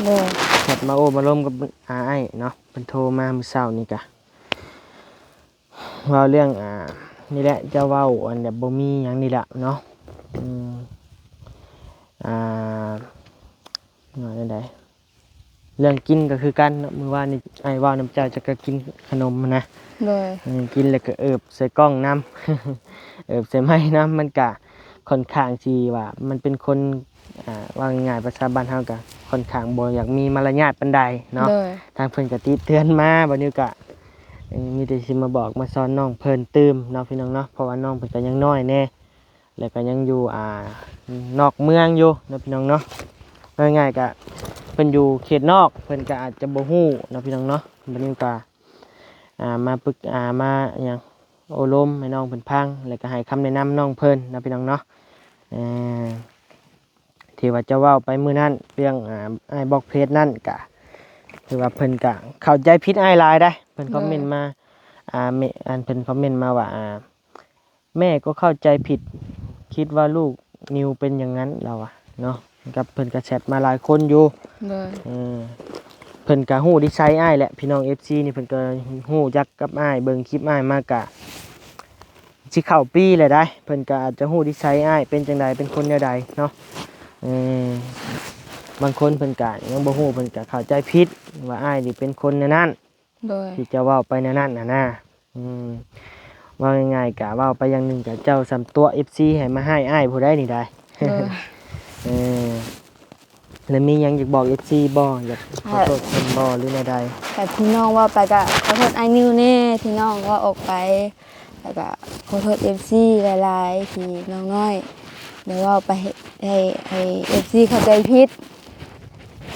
ໂດຍ ແຊັດມາໂອ້ມາລົມກັບອ້າຍເນາະ ເພິ່ນໂທມາມື້ເຊົ້ານີ້ກະ ເວົ້າເລື່ອງ ອ່າ ນີ້ແຫຼະ ເຈົ້າເວົ້າອັນແບບບໍ່ມີຫຍັງນີ້ແຫຼະເນາະ ອືມ ອ່າ ວ່າແນວໃດ ເລື່ອງກິນກໍຄືກັນເນາະ ມື້ວານນີ້ອ້າຍເວົ້ານຳເຈົ້າ ເຈົ້າກໍກິນຂະໜົມຫັ້ນນະ ໂດຍ ເອີ ກິນແລ້ວກໍເອີບໃສ່ກ້ອງນຳ ເອີບໃສ່ໄມ້ນຳ ມັນກະຄ່ອນຂ້າງຊິວ່າ ມັນເປັນຄົນ ອ່າ ເວົ້າງ່າຍໆ ພາສາບ້ານເຮົາກະຄ່ອນຂ້າງບໍ່ຢາກມີມາລະຍາດປານໃດເນາະ ໂດຍ ທາງເພິ່ນກະຕິເຕືອນມາ ບັດນີ້ກະ ເອີ ມີແຕ່ຊິມາບອກມາສອນນ້ອງເພິ່ນຕື່ມເນາະ ພີ່ນ້ອງເນາະ ເພາະວ່ານ້ອງເພິ່ນກະຍັງນ້ອຍແດ່ ແລ້ວກໍຍັງຢູ່ ອ່າ ນອກເມືອງຢູ່ເນາະ ພີ່ນ້ອງເນາະ ເວົ້າງ່າຍໆ ກໍເພິ່ນຢູ່ເຂດນອກ ເພິ່ນກໍອາດຈະບໍ່ຮູ້ເນາະ ພີ່ນ້ອງເນາະ ບັດນີ້ກໍ ອ່າ ມາປຶກ ອ່າ ມາຫຍັງ ໂອ້ລົມໃຫ້ນ້ອງເພິ່ນຟັງ ແລ້ວກໍໃຫ້ຄຳແນະນຳນ້ອງເພິ່ນເນາະ ພີ່ນ້ອງເນາະ ເອີ ທີ່ວ່າເຈົ້າເວົ້າໄປມື້ນັ້ນ ເລື່ອງ ອ່າ ອ້າຍບລັອກເພຈນັ້ນ ກໍຖືວ່າເພິ່ນກໍເຂົ້າໃຈຜິດອ້າຍຫຼາຍໃດ໋ ເພິ່ນຄອມເມັນມາ ໂດຍ ອ່າ ແມ່ ອັນ ເພິ່ນຄອມເມັນມາວ່າ ອ່າ ແມ່ກໍເຂົ້າໃຈຜິດ ຄິດວ່າລູກນິວເປັນຢ່າງນັ້ນ ລາວວ່າເນາະ ກັບເພິ່ນກໍແຊັດມາຫຼາຍຄົນຢູ່ ໂດຍ ເອີ พิ่ນກະຮູ້ນິໄສອ້າຍແຫຼະ ພີ່ນ້ອງເອັຟຊີນີ້ ເພິ່ນກະຮູ້ຈັກກັບອ້າຍ ເບິ່ງຄລິບອ້າຍມາກະຊິເຂົ້າປີແລ້ວໃດ໋ ເພິ່ນກະອາດຈະຮູ້ນິໄສອ້າຍເປັນຈັ່ງໃດ ເປັນຄົນແນວໃດເນາະ. ເອີ ບາງຄົນເພິ່ນກະຍັງບໍ່ຮູ້ ເພິ່ນກະເຂົ້າໃຈຜິດວ່າອ້າຍນີ້ເປັນຄົນແນວນັ້ນ ໂດຍ ທີ່ຈະເວົ້າໄປແນວນັ້ນຫັ້ນນະ. ອືມ ເວົ້າງ່າຍໆ ກະເວົ້າໄປຢ່າງໜຶ່ງ ກະເຈົ້າສ່ຳຕົວະເອັຟຊີໃຫ້ມາຮ້າຍອ້າຍຜູ້ໃດນີ້ໃດ໋. ໂດຍ ເອີ ແລ້ວມີຫຍັງຢາກບອກເອັຟຊີບໍ່? ຢາກຂໍໂທດເພິ່ນບໍ່ ຫຼືແນວໃດ? ແຕ່ພີ່ນ້ອງເວົ້າໄປກະຂໍໂທດອ້າຍນິວແດ່ ທີ່ນ້ອງເວົ້າອອກໄປ ແລ້ວກະຂໍໂທດເອັຟຊີຫຼາຍໆ ທີ່ນ້ອງນ້ອຍໄດ້ເວົ້າໄປໃຫ້ ໃຫ້ເອັຟຊີເຂົ້າໃຈຜິດ.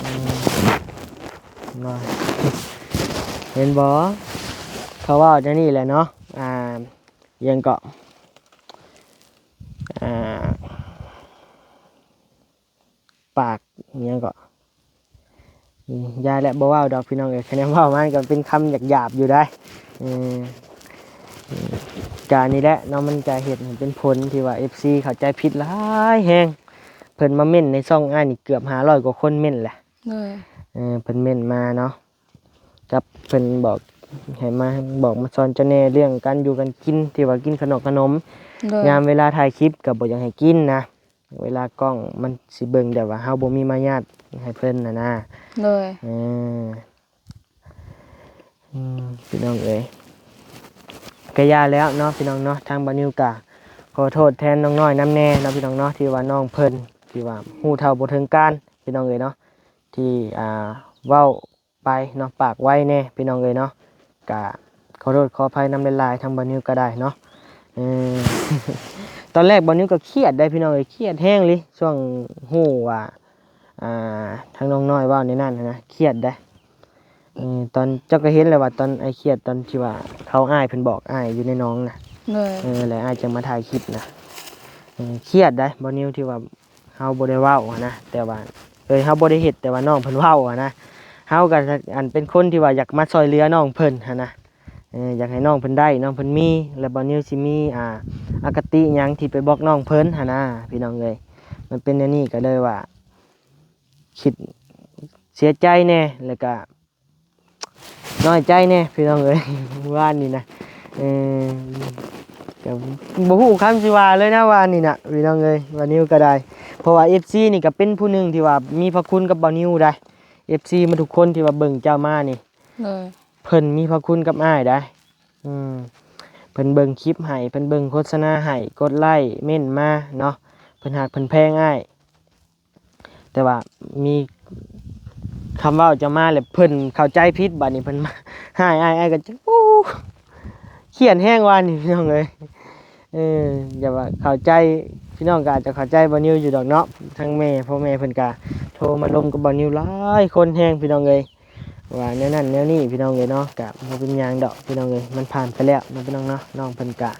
ອືມ ເນາະ ເຫັນບໍ່ ເຂົາເວົ້າຈັ່ງນີ້ແຫຼະເນາະ. ອ່າ ຫຍັງເກາະ ອ່າ ປາກຫຍັງເກາະ ອືມ ຢ່າແຫຼະ ບໍ່ເວົ້າດອກພີ່ນ້ອງເອີຍ ຄະແນນເວົ້າມາກໍເປັນຄຳຫຍາບໆຢູ່ໃດ໋. ເອີ ກະນີ້ແຫຼະເນາະ ມັນກະເຮັດໃຫ້ເປັນຜົນທີ່ວ່າເອັຟຊີເຂົ້າໃຈຜິດຫຼາຍແຮງ. ເພິ່ນມາເມັ້ນໃນຊ່ອງອ້າຍນີ້ເກືອບຫ້າຮ້ອຍກວ່າຄົນເມັ້ນແຫຼະ. ໂດຍ ເອີ ເພິ່ນເມັ້ນມາເນາະ ກັບເພິ່ນບອກໃຫ້ມາ ບອກມາສອນເຈົ້າແດ່ເລື່ອງການຢູ່ການກິນ ທີ່ວ່າກິນຂະໜົມຂະໜົມ. ໂດຍ ຍາມເວລາຖ່າຍຄລິບກໍບໍ່ຢາກໃຫ້ກິນນະ ເວລາກ້ອງມັນຊິເບິ່ງແບບວ່າເຮົາບໍ່ມີມາຍາດໃຫ້ເພິ່ນຫັ້ນນະ. ໂດຍ ເອີ ອືມ ພີ່ນ້ອງເອີຍ ກະຢ່າແລ້ວເນາະ ພີ່ນ້ອງເນາະ. ທາງບ່າວນິວກະຂໍໂທດແທນນ້ອງນ້ອຍນຳແດ່ເນາະ ພີ່ນ້ອງເນາະ ທີ່ວ່ານ້ອງເພິ່ນທີ່ວ່າຮູ້ເທົ່າບໍ່ເຖິງການ ພີ່ນ້ອງເອີຍເນາະ ທີ່ ອ່າ ເວົ້າໄປເນາະ ປາກໄວແດ່ ພີ່ນ້ອງເອີຍເນາະ. ກະຂໍໂທດຂໍອະໄພນຳຫຼາຍໆ ທາງບ່າວນິວກໍໄດ້ເນາະ. ເອີ ຕອນແລກບ່າວນິວກໍຄຽດໄດ໋ ພີ່ນ້ອງເອີຍ ຄຽດແຮງເລີຍ ຊ່ວງຮູ້ວ່າ ອ່າ ທາງນ້ອງນ້ອຍເວົ້າແນວນັ້ນນະ ຄຽດໄດ໋. ເອີ ຕອນ ເຈົ້າກໍເຫັນແລ້ວວ່າຕອນອ້າຍຄຽດ ຕອນທີ່ວ່າເຂົາ ອ້າຍເພິ່ນບອກອ້າຍຢູ່ໃນໜອງນະ. ໂດຍ ເອີ ແລ້ວອ້າຍຈຶ່ງມາຖ່າຍຄລິບນະ. ເອີ ຄຽດໄດ໋ບ່າວນິວ ທີ່ວ່າເຮົາບໍ່ໄດ້ເວົ້າຫັ້ນນະ ແຕ່ວ່າ ເອີ ເຮົາບໍ່ໄດ້ເຮັດ ແຕ່ວ່ານ້ອງເພິ່ນເວົ້າຫັ້ນນະ. ເຮົາກໍ ອັນ ເປັນຄົນທີ່ວ່າຢາກມາຊ່ອຍເຫຼືອນ້ອງເພິ່ນຫັ້ນນະ. ເອີ ຢາກໃຫ້ນ້ອງເພິ່ນໄດ້ ນ້ອງເພິ່ນມີ ແລ້ວບ່າວນິວຊິມີ ອ່າ ອະຄະຕິຫຍັງທີ່ໄປບອກນ້ອງເພິ່ນຫັ້ນນະ ພີ່ນ້ອງເອີຍ. ມັນເປັນແນວນີ້ກໍເລີຍວ່າຄິດເສຍໃຈແດ່ ແລ້ວກະນ້ອຍໃຈແດ່ ພີ່ນ້ອງເອີຍ ວານນີ້ນະ. ເອີ ກໍບໍ່ຮູ້ຄຳຊິວ່າເລີຍນະ ວານນີ້ນະ ພີ່ນ້ອງເອີຍ ບ່າວນິວກໍໄດ້ ເພາະວ່າເອັຟຊີນີ້ກໍເປັນຜູ້ໜຶ່ງທີ່ວ່າມີພະຄຸນກັບບ່າວນິວໄດ໋ ເອັຟຊີໝົດທຸກຄົນທີ່ວ່າເບິ່ງເຈົ້າມານີ້. ໂດຍ ເພິ່ນມີພະຄຸນກັບອ້າຍໄດ໋. ອືມ ເພິ່ນເບິ່ງຄລິບໃຫ້ ເພິ່ນເບິ່ງໂຄສະນາໃຫ້ ກົດໄລ້ເມັ້ນມາເນາະ ເພິ່ນຮັກເພິ່ນແພງອ້າຍ. ແຕ່ວ່າມີຄຳເວົ້າຈະມາແລ້ວ ເພິ່ນເຂົ້າໃຈຜິດ ບາດນີ້ເພິ່ນມາຮ້າຍອ້າຍ ອ້າຍກໍ ໂອ້ ຄຽດແຮງວານນີ້ ພີ່ນ້ອງເອີຍ. ເອີ ຢ່າວ່າເຂົ້າໃຈ ພີ່ນ້ອງກໍອາດຈະເຂົ້າໃຈບ່າວນິວຢູ່ດອກເນາະ ທັງແມ່ ພໍ່ແມ່ເພິ່ນກໍໂທມາລົມກັບບ່າວນິວຫຼາຍຄົນແຮງ ພີ່ນ້ອງເອີຍ ວ່າແນວນັ້ນແນວນີ້ ພີ່ນ້ອງເອີຍເນາະ. ກະບໍ່ເປັນຫຍັງດອກ ພີ່ນ້ອງເອີຍ ມັນຜ່ານໄປແລ້ວເນາະ ພີ່ນ້ອງເນາະ. ນ້ອງເພິ່ນກະ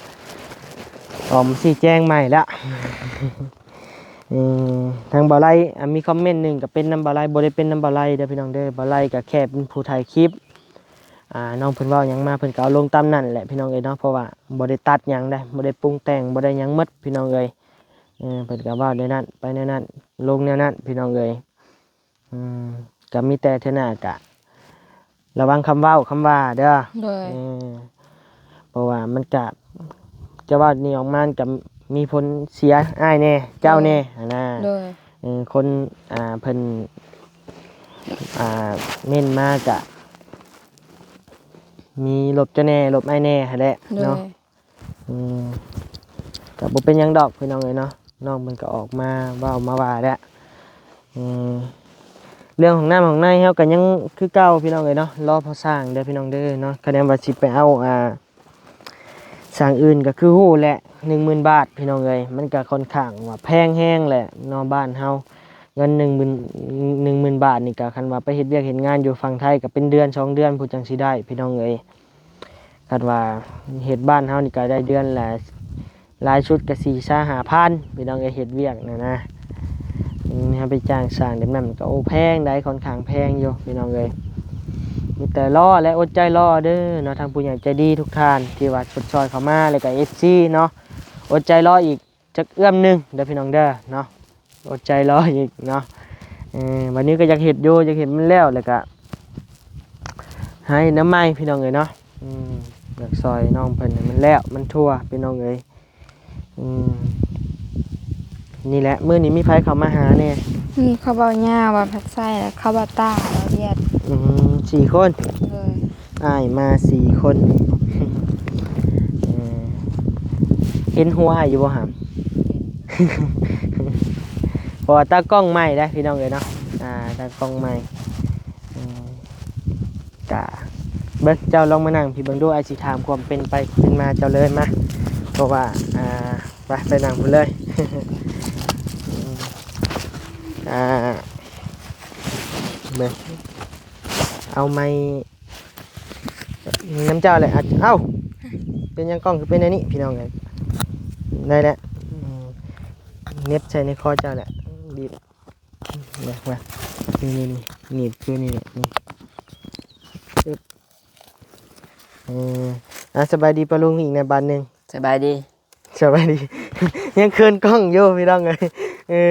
ອອກມາຊີ້ແຈງໃໝ່ແລ້ວ. ເອີ ທາງບ່າວໄລ ອ່າ ມີຄອມເມັນໜຶ່ງກໍເປັນນຳບ່າວໄລ ບໍ່ໄດ້ເປັນນຳບ່າວໄລເດີ ພີ່ນ້ອງເດີ. ບ່າວໄລກໍແຄ່ເປັນຜູ້ຖ່າຍຄລິບ ອ່າ ນ້ອງເພິ່ນເວົ້າຫຍັງມາ ເພິ່ນກໍເອົາລົງຕາມນັ້ນແຫຼະ ພີ່ນ້ອງເອີຍເນາະ ເພາະວ່າບໍ່ໄດ້ຕັດຫຍັງເດ້ ບໍ່ໄດ້ປຸງແຕ່ງ ບໍ່ໄດ້ຫຍັງໝົດ ພີ່ນ້ອງເອີຍ. ເອີ ເພິ່ນກໍເວົ້າແນວນັ້ນ ໄປແນວນັ້ນ ລົງແນວນັ້ນ ພີ່ນ້ອງເອີຍ. ອືມ ກໍມີແຕ່ເທື່ອໜ້າກະລະວັງຄຳເວົ້າຄຳວ່າເດີ. ໂດຍ ເອີ ເພາະວ່າມັນກະ ຈະເວົ້ານີ້ອອກມາ ມັນກະມີຜົນເສຍອ້າຍແດ່ ເຈົ້າແດ່ ໂດຍ ຫັ້ນນະ. ໂດຍ ເອີ ຄົນ ອ່າ ເພິ່ນ ອ່າ ເມັ້ນມາກະມີລົບເຈົ້າແດ່ ລົບອ້າຍແດ່ຫັ້ນແຫຼະ ໂດຍ ເນາະ. ອືມ ກໍບໍ່ເປັນຫຍັງດອກ ພີ່ນ້ອງເອີຍເນາະ ນ້ອງເພິ່ນກໍອອກມາເວົ້າມາວ່າແຫຼະ. ອືມ ເລື່ອງຫ້ອງນ້ຳຫ້ອງໃນເຮົາກໍຍັງຄືເກົ່າ ພີ່ນ້ອງເອີຍເນາະ ລໍພໍ່ສ້າງເດີ ພີ່ນ້ອງເດີເນາະ. ຄະແນນວ່າຊິໄປເອົາ ອ່າ ສ້າງອື່ນກໍຄືຮູ້ແຫຼະ ໜຶ່ງໝື່ນບາດ ພີ່ນ້ອງເອີຍ ມັນກໍຄ່ອນຂ້າງວ່າແພງແຮງແຫຼະເນາະ ບ້ານເຮົາ ເງິນໜຶ່ງໝື່ນ ໜຶ່ງໝື່ນບາດນີ້ ກໍຄັນວ່າໄປເຮັດວຽກເຮັດງານຢູ່ຝັ່ງໄທ ກໍເປັນເດືອນສອງເດືອນພຸ້ນຈັ່ງຊິໄດ້ ພີ່ນ້ອງເອີຍ. ຄັນວ່າເຮັດບ້ານເຮົານີ້ກໍໄດ້ເດືອນລະ ຫຼາຍສຸດກໍສີ່ ສາມ ຫ້າພັນ ພີ່ນ້ອງເອີຍ ເຮັດວຽກນະນະ. ອືມ ເຮົາໄປຈ້າງສ້າງແບບນັ້ນກໍ ໂອ້ ແພງໃດ໋ ຄ່ອນຂ້າງແພງຢູ່ ພີ່ນ້ອງເອີຍ. ມີແຕ່ລໍ ແລະ ອົດໃຈລໍເດີເນາະ ທາງຜູ້ໃຫຍ່ໃຈດີທຸກທ່ານທີ່ວ່າຊົດຊ່ອຍເຂົ້າມາ ແລ້ວກໍເອັຟຊີເນາະ ອົດໃຈລໍອີກ ຈັກເອື້ອມໜຶ່ງເດີພີ່ນ້ອງເດີເນາະ ອົດໃຈລໍອີກເນາະ. ເອີ ບາດນີ້ກໍຢາກເຮັດຢູ່ ຢາກເຮັດມັນແລ້ວ ແລ້ວກະ ຫາເຮັດໜ້າໄມ້ພີ່ນ້ອງເອີຍເນາະ. ອືມ ຢາກຊ່ອຍນ້ອງເພິ່ນໃຫ້ມັນແລ້ວມັນທົ່ວພີ່ນ້ອງເອີຍ. ອືມ ນີ້ແຫຼະ ມື້ນີ້ມີໃຜເຂົ້າມາຫາແດ່? ມີເຂົາເວົ້າຍາວ ເວົ້າພັກໄຊ ແລະ ເຂົາເວົ້າຕາ ເວົ້າວຽດ. ອືມ ສີ່ຄົນ. ໂດຍ. ອ້າຍມາສີ່ຄົນ. ເອີ ເຫັນຫົວອ້າຍຢູ່ບໍ່ຫຳ? ເຫັນ. ເພາະວ່າຕາກ້ອງໃໝ່ໄດ໋ພີ່ນ້ອງເອີຍເນາະ. ອ່າ ຕາກ້ອງໃໝ່. ອືມ ກະເບິ່ງ ເຈົ້າລອງມານັ່ງພີ້ເບິ່ງດູ ອ້າຍຊິຖາມຄວາມເປັນໄປເປັນມາເຈົ້າເລີຍມາ. ເພາະວ່າ ອ່າ ໄປ ໄປນັ່ງພຸ້ນເລີຍ. ອ່າ ເບິ່ງ ເອົາໄມ ນຳເຈົ້າແຫຼະ. ອາ ເອົ້າ ເປັນຫຍັງກ້ອງຄືເປັນແນວນີ້ພີ່ນ້ອງເອີຍ? ໄດ້ແລ້ວ. ອືມ ເໜັບໃສ່ໃນຄໍເຈົ້າແຫຼະ ບີບ ມາ ມາ ນີ້ໆໆ ໜີບຄືນີ້ແຫຼະ ນີ້. ອືມ ອ່າ ສະບາຍດີປ້າລຸງອີກໃນບາດໜຶ່ງ. ສະບາຍດີ. ສະບາຍດີ. ຍັງເຂີນກ້ອງຢູ່ພີ່ນ້ອງເອີຍ. ເອີ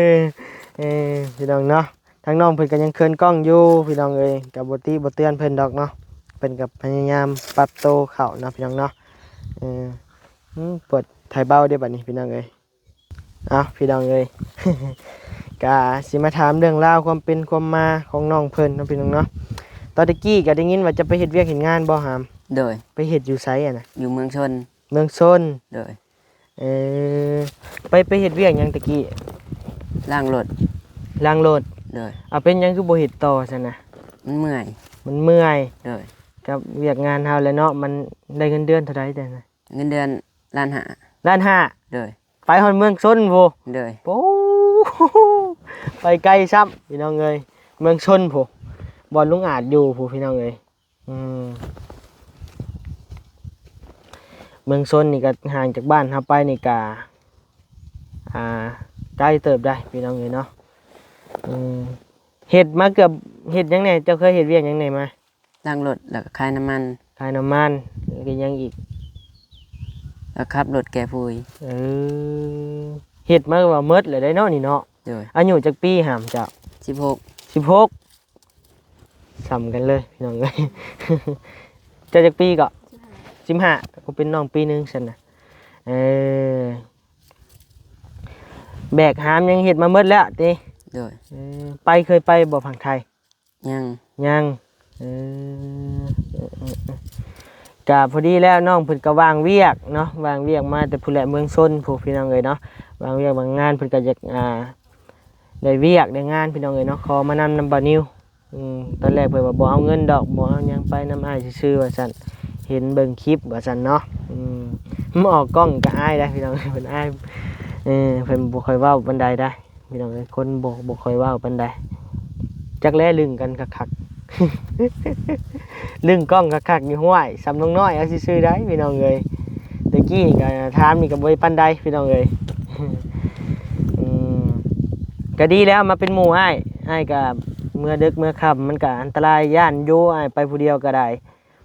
ເອີ ພີ່ນ້ອງເນາະ ທາງນ້ອງເພິ່ນກໍຍັງເຂີນກ້ອງຢູ່ພີ່ນ້ອງເອີຍ. ກໍບໍ່ຕິບໍ່ເຕືອນເພິ່ນດອກເນາະ ເພິ່ນກໍພະຍາຍາມປັບໂຕເຂົ້າເນາະພີ່ນ້ອງເນາະ. ເອີ ອືມ ປວດໄຖເບົາເດ້ບັດນີ້ພີ່ນ້ອງເອີຍ. ເອົາ ພີ່ນ້ອງເອີຍ ກະຊິມາຖາມເລື່ອງລາວຄວາມເປັນຄວາມມາຂອງນ້ອງເພິ່ນເນາະພີ່ນ້ອງເນາະ. ຕອນຕະກີ້ກະໄດ້ຍິນວ່າຈະໄປເຮັດວຽກເຮັດງານບໍ່ຫຳ? ໂດຍ. ໄປເຮັດຢູ່ໃສຫັ້ນນະ? ຢູ່ເມືອງຊົນ. ເມືອງຊົນ. ໂດຍ. ເອີ ໄປ ໄປເຮັດວຽກຫຍັງຕະກີ້? ລ້າງລົດ. ລ້າງລົດ. ໂດຍ. ເອົາ ເປັນຫຍັງຄືບໍ່ເຮັດຕໍ່ຊັ້ນນະ? ມັນເມື່ອຍ. ມັນເມື່ອຍ. ໂດຍ. ກັບວຽກງານເຮົາແຫຼະເນາະ ມັນໄດ້ເງິນເດືອນເທົ່າໃດແຕ່ນະ? ເງິນເດືອນລ້ານຫ້າ. ລ້ານຫ້າ. ໂດຍ. ໄປຮອດເມືອງຊົນພຸ້ນ. ໂດຍ. ໂອ້ ໄປໄກຊ້ຳພີ່ນ້ອງເອີຍ ເມືອງຊົນພຸ້ນ ບ່ອນລຸງອາດຢູ່ພຸ້ນພີ່ນ້ອງເອີຍ. ອືມ ເມືອງຊົນນີ້ກໍຫ່າງຈາກບ້ານເຮົາໄປນີ້ກໍ ອ່າ ໄກເຕີບໄດ໋ພີ່ນ້ອງເອີຍເນາະ. ອືມ ເຮັດມາເກືອບ ເຮັດຫຍັງແດ່? ເຈົ້າເຄີຍເຮັດວຽກຫຍັງແດ່ມາ? ລ້າງລົດ ແລ້ວກໍຂາຍນ້ຳມັນ. ຂາຍນ້ຳມັນ ແລ້ວກໍຫຍັງອີກ? ແລ້ວຂັບລົດແກ່ຝຸ່ນ. ເອີ ເຮັດມາວ່າໝົດແລ້ວໄດ໋ເນາະນີ້ເນາະ. ໂດຍ. ອາຍຸຈັກປີຫຳເຈົ້າ? ສິບຫົກ. ສິບຫົກ ສ່ຳກັນເລີຍພີ່ນ້ອງເອີຍ. ເຈົ້າຈັກປີເກາະ? ສິບຫ້າ. ຊິບຫ້າ ກໍເປັນນ້ອງປີໜຶ່ງຊັ້ນນະ. ເອີ ແບກຫາມຫຍັງເຮັດມາໝົດແລ້ວຕິ? ໂດຍ. ເອີ ໄປ ເຄີຍໄປບໍ່ຝັ່ງໄທ? ຍັງ. ຍັງ. ເອີ ເອີ ເອີ ເອີ ກະພໍດີແລ້ວ ນ້ອງເພິ່ນກະວ່າງວຽກເນາະ ວ່າງວຽກມາແຕ່ພຸ້ນແຫຼະ ເມືອງຊົນພຸ້ນພີ່ນ້ອງເອີຍເນາະ. ວ່າງວຽກວ່າງງານ ເພິ່ນກະຢາກ ອ່າ ໄດ້ວຽກໄດ້ງານພີ່ນ້ອງເອີຍເນາະ ຂໍມານຳ ນຳບ່າວນິວ. ອືມ ຕອນແລກເພິ່ນວ່າບໍ່ເອົາເງິນດອກ ບໍ່ເອົາຫຍັງ ໄປນຳອ້າຍຊື່ໆວ່າຊັ້ນ ເຫັນເບິ່ງຄລິບວ່າຊັ້ນເນາະ. ອືມ ມາອອກກ້ອງກໍອາຍໄດ໋ພີ່ນ້ອງ ເພິ່ນອາຍ ເອີ ເພິ່ນບໍ່ຄ່ອຍເວົ້າປານໃດໄດ໋ ພີ່ນ້ອງເອີຍ ຄົນບໍ່ ບໍ່ຄ່ອຍເວົ້າປານໃດ ຈັກແລະລຶ້ງກັນຄັກໆ ລຶ້ງກ້ອງຄັກໆ ຢູ່ ຫ້ວຍ ສ່ຳນ້ອງນ້ອຍເອົາຊື່ໆໄດ໋ພີ່ນ້ອງເອີຍ. ແຕ່ກີ້ນີ້ກໍຖາມນີ້ກໍບໍ່ໄດ້ປານໃດພີ່ນ້ອງເອີຍ. ອືມ ກໍດີແລ້ວມາເປັນໝູ່ອ້າຍ ອ້າຍກໍເມືອເດິກເມືອຄ່ຳ ມັນກໍອັນຕະລາຍ ຢ້ານຢູ່ ອ້າຍໄປຜູ້ດຽວກໍໄດ້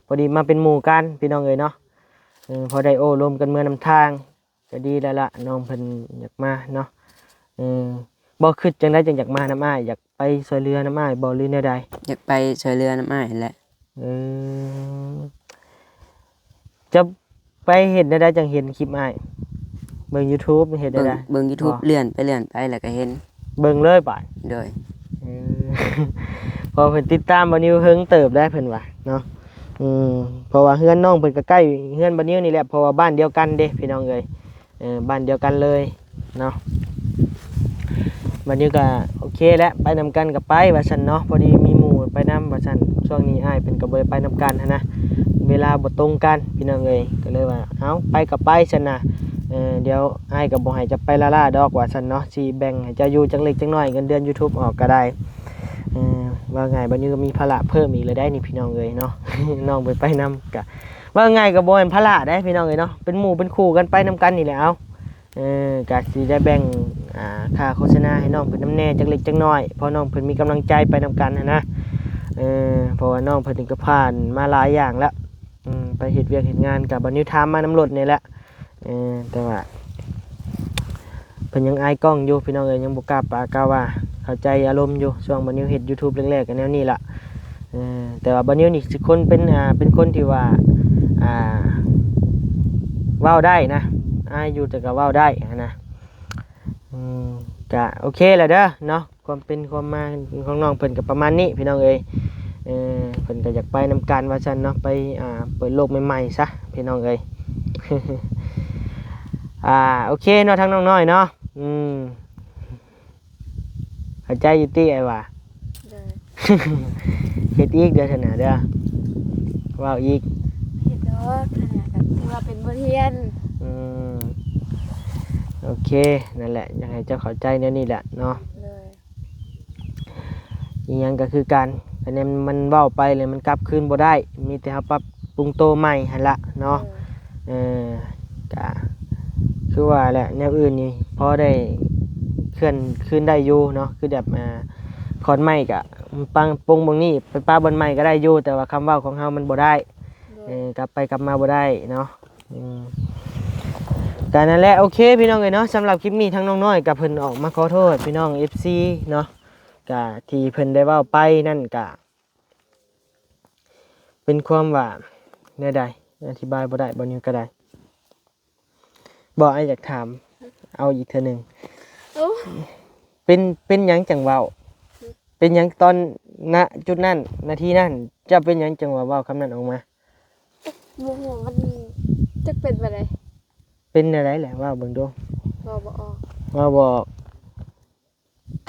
ພໍດີມາເປັນໝູ່ກັນພີ່ນ້ອງເອີຍເນາະ. ເອີ ພໍໄດ້ໂອ້ລົມກັນເມືອນຳທາງ ກໍດີແລ້ວລະ ນ້ອງເພິ່ນຢາກມາເນາະ. ເອີ ບໍ່ຄິດຈັ່ງໃດຈຶ່ງຢາກມານຳອ້າຍ ຢາກໄປຊ່ວຍເຫຼືອນຳອ້າຍບໍ່ ຫຼືແນວໃດ? ຢາກໄປຊ່ວຍເຫຼືອນຳອ້າຍຫັ້ນແຫຼະ. ເອີ ຈະໄປເຮັດແນວໃດຈັ່ງເຫັນຄລິບອ້າຍ? ເບິ່ງຢູທູບ ເຫັນໄດ້ ເບິ່ງຢູທູບ ເລື່ອນໄປເລື່ອນໄປແລ້ວກໍເຫັນ ເບິ່ງເລີຍບາດ. ໂດຍ. ເອີ ເພາະເພິ່ນຕິດຕາມບ່າວນິວເຫິງເຕີບແລ້ວເພິ່ນວ່າເນາະ. ອືມ ເພາະວ່າເຮືອນນ້ອງເພິ່ນກໍໃກ້ເຮືອນບ່າວນິວນີ້ແຫຼະ ເພາະວ່າບ້ານດຽວກັນເດ້ພີ່ນ້ອງເອີຍ. ເອີ ບ້ານດຽວກັນເລີຍເນາະ. ບ່າວນິວກໍໂອເຄແຫຼະ ໄປນຳກັນກໍໄປວ່າຊັ້ນເນາະ ພໍດີມີໝູ່ໄປນຳວ່າຊັ້ນ. ຊ່ວງນີ້ອ້າຍເພິ່ນກໍບໍ່ໄດ້ໄປນຳກັນຫັ້ນນະ ເວລາບໍ່ຕົງກັນພີ່ນ້ອງເອີຍ ກໍເລີຍວ່າ ເອົ້າ ໄປກໍໄປຊັ້ນນະ. ເອີ ດຽວອ້າຍກໍບໍ່ໃຫ້ເຈົ້າໄປລ້າໆດອກວ່າຊັ້ນເນາະ ຊິແບ່ງໃຫ້ເຈົ້າຢູ່ຈັກເລັກຈັກນ້ອຍ ເງິນເດືອນຢູທູບອອກກໍໄດ້. ເອີ ເວົ້າງ່າຍ ບ່າວນິວກໍມີພາລະເພີ່ມອີກແລ້ວໄດ໋ນີ້ພີ່ນ້ອງເອີຍເນາະ. ນ້ອງໄປ ໄປນຳ ກະ ເວົ້າງ່າຍກໍບໍ່ແມ່ນພາລະໄດ໋ພີ່ນ້ອງເອີຍເນາະ ເປັນໝູ່ເປັນຄູ່ກັນໄປນຳກັນນີ້ແຫຼະ. ເອົາ ເອີ ກະຊິໄດ້ແບ່ງ ອ່າ ຄ່າໂຄສະນາໃຫ້ນ້ອງເພິ່ນນຳແດ່ຈັກເລັກຈັກນ້ອຍ ເພາະນ້ອງເພິ່ນມີກຳລັງໃຈໄປນຳກັນຫັ້ນນະ. ເອີ ເພາະວ່ານ້ອງເພິ່ນນີ້ກໍຜ່ານມາຫຼາຍຢ່າງແລ້ວ ອືມ ໄປເຮັດວຽກເຮັດງານ ກະບ່າວນິວຖາມມານຳລົດນີ້ແຫຼະ. ເອີ ແຕ່ວ່າເພິ່ນຍັງອາຍກ້ອງຢູ່ພີ່ນ້ອງເອີຍ ຍັງບໍ່ກ້າປາກກ້າວ່າ ເຂົ້າໃຈອາລົມຢູ່. ຊ່ວງບ່າວນິວເຮັດຢູທູບແລກໆກໍແນວນີ້ລະ ເອີ ແຕ່ວ່າບ່າວນິວນີ້ຊິຄົນເປັນ ອ່າ ເປັນຄົນທີ່ວ່າ ອ່າ ເວົ້າໄດ້ນະ ອາຍຢູ່ແຕ່ກໍເວົ້າໄດ້ຫັ້ນນະ. ອືມ ກະໂອເຄແຫຼະເດີເນາະ ຄວາມເປັນຄວາມມາຂອງນ້ອງເພິ່ນກໍປະມານນີ້ພີ່ນ້ອງເອີຍ. ເອີ ເພິ່ນກໍຢາກໄປນຳກັນວ່າຊັ້ນເນາະ ໄປ ອ່າ ເປີດໂລກໃໝ່ໆຊະພີ່ນ້ອງເອີຍ. ອ່າ ໂອເຄເນາະ ທາງນ້ອງນ້ອຍເນາະ ອືມ ເຂົ້າໃຈຢູ່ຕິອ້າຍວ່າ? ໂດຍ. ເຮັດອີກເດີຫັ້ນນະເດີ ເວົ້າອີກ. ເຮັດດອກຫັ້ນນະ ກໍຖືວ່າເປັນບົດຮຽນ. ອືມ ໂອເຄ ນັ້ນແຫຼະ ຢາກໃຫ້ເຈົ້າເຂົ້າໃຈແນວນີ້ແຫຼະເນາະ. ໂດຍ. ອີ່ຫຍັງກໍຄືກັນ ອັນນີ້ມັນເວົ້າໄປແລ້ວມັນກັບຄືນບໍ່ໄດ້ ມີແຕ່ເຮົາປັບປຸງໂຕໃໝ່ຫັ້ນລະເນາະ. ເອີ ເອີ ກະຄືວ່າແຫຼະ ແນວອື່ນນີ້ພໍໄດ້ເຄື່ອນຄືນໄດ້ຢູ່ເນາະ ຄືແບບ ອ່າ ຂອນໄມ້ກະປັງປົງເບິ່ງນີ້ ໄປປະບ່ອນໃໝ່ກໍໄດ້ຢູ່ ແຕ່ວ່າຄຳເວົ້າຂອງເຮົາມັນບໍ່ໄດ້. ໂດຍ. ເອີ ກັບໄປກັບມາບໍ່ໄດ້ເນາະ. ອືມ ກະນັ້ນແຫຼະ ໂອເຄພີ່ນ້ອງເອີຍເນາະ ສຳລັບຄລິບນີ້ທາງນ້ອງນ້ອຍກະເພິ່ນອອກມາຂໍໂທດພີ່ນ້ອງເອັຟຊີເນາະ ກະທີ່ເພິ່ນໄດ້ເວົ້າໄປນັ້ນກະ ເປັນຄວາມວ່າແນວໃດ ອະທິບາຍບໍ່ໄດ້ ບ່າວນິວກໍໄດ້. ບໍ່ ອ້າຍຢາກຖາມ ເອົາອີກເທື່ອໜຶ່ງ. ໂອ້ ເປັນ ເປັນຫຍັງຈັ່ງເວົ້າ? ເປັນຫຍັງຕອນ ນະ ຈຸດນັ້ນ ນາທີນັ້ນ ເຈົ້າເປັນຫຍັງຈັ່ງວ່າເວົ້າຄຳນັ້ນອອກມາ? ຈັກ ບໍ່ຮູ້ ມັນຈັກເປັນແບບໃດ. ເປັນແນວໃດແຫຼະ ເວົ້າເບິ່ງດູ. ເວົ້າບໍ່ອອກ. ເວົ້າບໍ່ອອກ.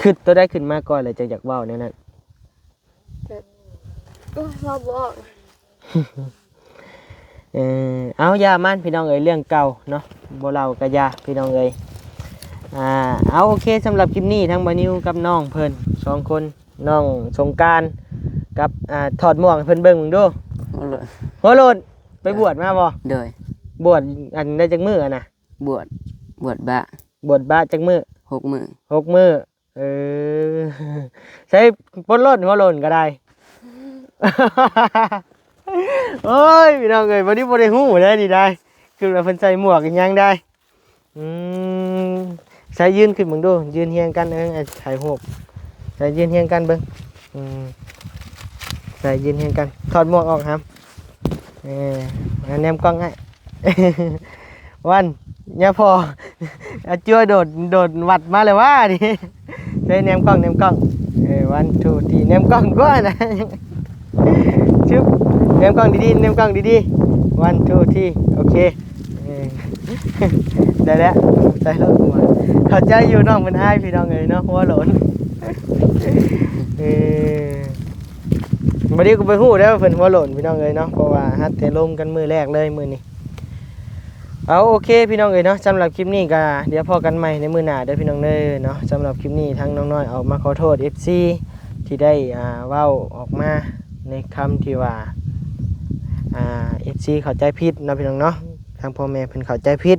ຄິດຕົວໃດຂຶ້ນມາກ່ອນ ແລ້ວຈັ່ງຢາກເວົ້າແນວນັ້ນ? ແບບ ໂອ້ຍ ເວົ້າບໍ່ອອກ. ເອີ ເອົາ ຢ່າມັນພີ່ນ້ອງເອີຍ ເລື່ອງເກົ່າເນາະ ບໍ່ເລົ່າກໍຢ່າພີ່ນ້ອງເອີຍ. ອ່າ ເອົາ ໂອເຄ ສຳລັບຄລິບນີ້ ທັງບ່າວນິວກັບນ້ອງເພິ່ນສອງຄົນ ນ້ອງສົງການກັບ ອ່າ ຖອດໝວກໃຫ້ເພິ່ນເບິ່ງເບິ່ງດູ. ຫົວໂລ້ນ ຫົວໂລ້ນ ໄປບວດມາບໍ່? ໂດຍ. ບວດອັນໄດ້ຈັກມື້ຫັ້ນນະ? ບວດ ບວດບະ ບວດບະຈັກມື້? ຫົກມື້. ຫົກມື້. ເອີ ໃຊ້ປົດໂລ້ນ ຫົວໂລ້ນກໍໄດ້. ໂອ້ຍ ພີ່ນ້ອງເອີຍ ບັດນີ້ບໍ່ໄດ້ຮູ້ເດ້ນີ້ໄດ້ ຄືວ່າເພິ່ນໃສ່ໝວກອີ່ຫຍັງໄດ້. ອືມ ໃຊ້ຢືນຂຶ້ນເບິ່ງດູ ຢືນຮຽງກັນ ເອີ ຖ່າຍຮູບ ໃຊ້ຢືນຮຽງກັນເບິ່ງ. ອືມ ໃຊ້ຢືນຮຽງກັນ ຖອດໝວກອອກຫຳ. ເອີ ແນມກ້ອງອ້າຍ ວັນ ຍາພໍ່ ອາ ຈົວໂດດ ໂດດວັດມາແລ້ວຫວານີ້. ໃຊ້ແນມກ້ອງ ແນມກ້ອງ ເອີ ວັນ ທູ ທີ ແນມກ້ອງກວ່ານະ. ຊຶບ ແນມກ້ອງດີໆ ແນມກ້ອງດີໆ ວັນ ທູ ທີ ໂອເຄ. ເອີ ໄດ້ແລ້ວ ໃສ່ລົດຫົວ ເຂົ້າໃຈຢູ່ ນ້ອງເພິ່ນອາຍ ພີ່ນ້ອງເອີຍເນາະ ຫົວໂລ້ນ. ເອີ ບັດນີ້ກໍບໍ່ຮູ້ແລ້ວວ່າເພິ່ນຫົວໂລ້ນ ພີ່ນ້ອງເອີຍເນາະ ເພາະວ່າຫັດແຕ່ລົມກັນມື້ແລກເລີຍມື້ນີ້. ເອົາ ໂອເຄ ພີ່ນ້ອງເອີຍເນາະ ສຳລັບຄລິບນີ້ກໍດຽວພໍ້ກັນໃໝ່ໃນມື້ໜ້າເດີ ພີ່ນ້ອງເດີເນາະ. ສຳລັບຄລິບນີ້ທາງນ້ອງນ້ອຍອອກມາຂໍໂທດເອັຟຊີ ທີ່ໄດ້ ອ່າ ເວົ້າອອກມາໃນຄຳທີ່ວ່າ ອ່າ ເອັຟຊີເຂົ້າໃຈຜິດເນາະ ພີ່ນ້ອງເນາະ ທາງພໍ່ແມ່ເພິ່ນເຂົ້າໃຈຜິດ.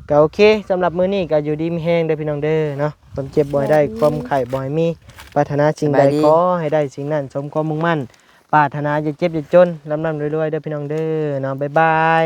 ກໍໂອເຄ ສຳລັບມື້ນີ້ກໍຢູ່ດີມີແຮງເດີ ພີ່ນ້ອງເດີເນາະ ຄວາມເຈັບບໍ່ໃຫ້ໄດ້ ຄວາມໄຂ້ບໍ່ໃຫ້ມີ ປາດຖະໜາສິ່ງໃດ ສະບາຍດີ ຂໍໃຫ້ໄດ້ສິ່ງນັ້ນ ສົມຄວາມມຸ່ງໝັ້ນ ປາດຖະໜາ ຢ່າເຈັບຢ່າຈົນ ລ່ຳໆລວຍໆເດີ ພີ່ນ້ອງເດີເນາະ ບາຍບາຍ.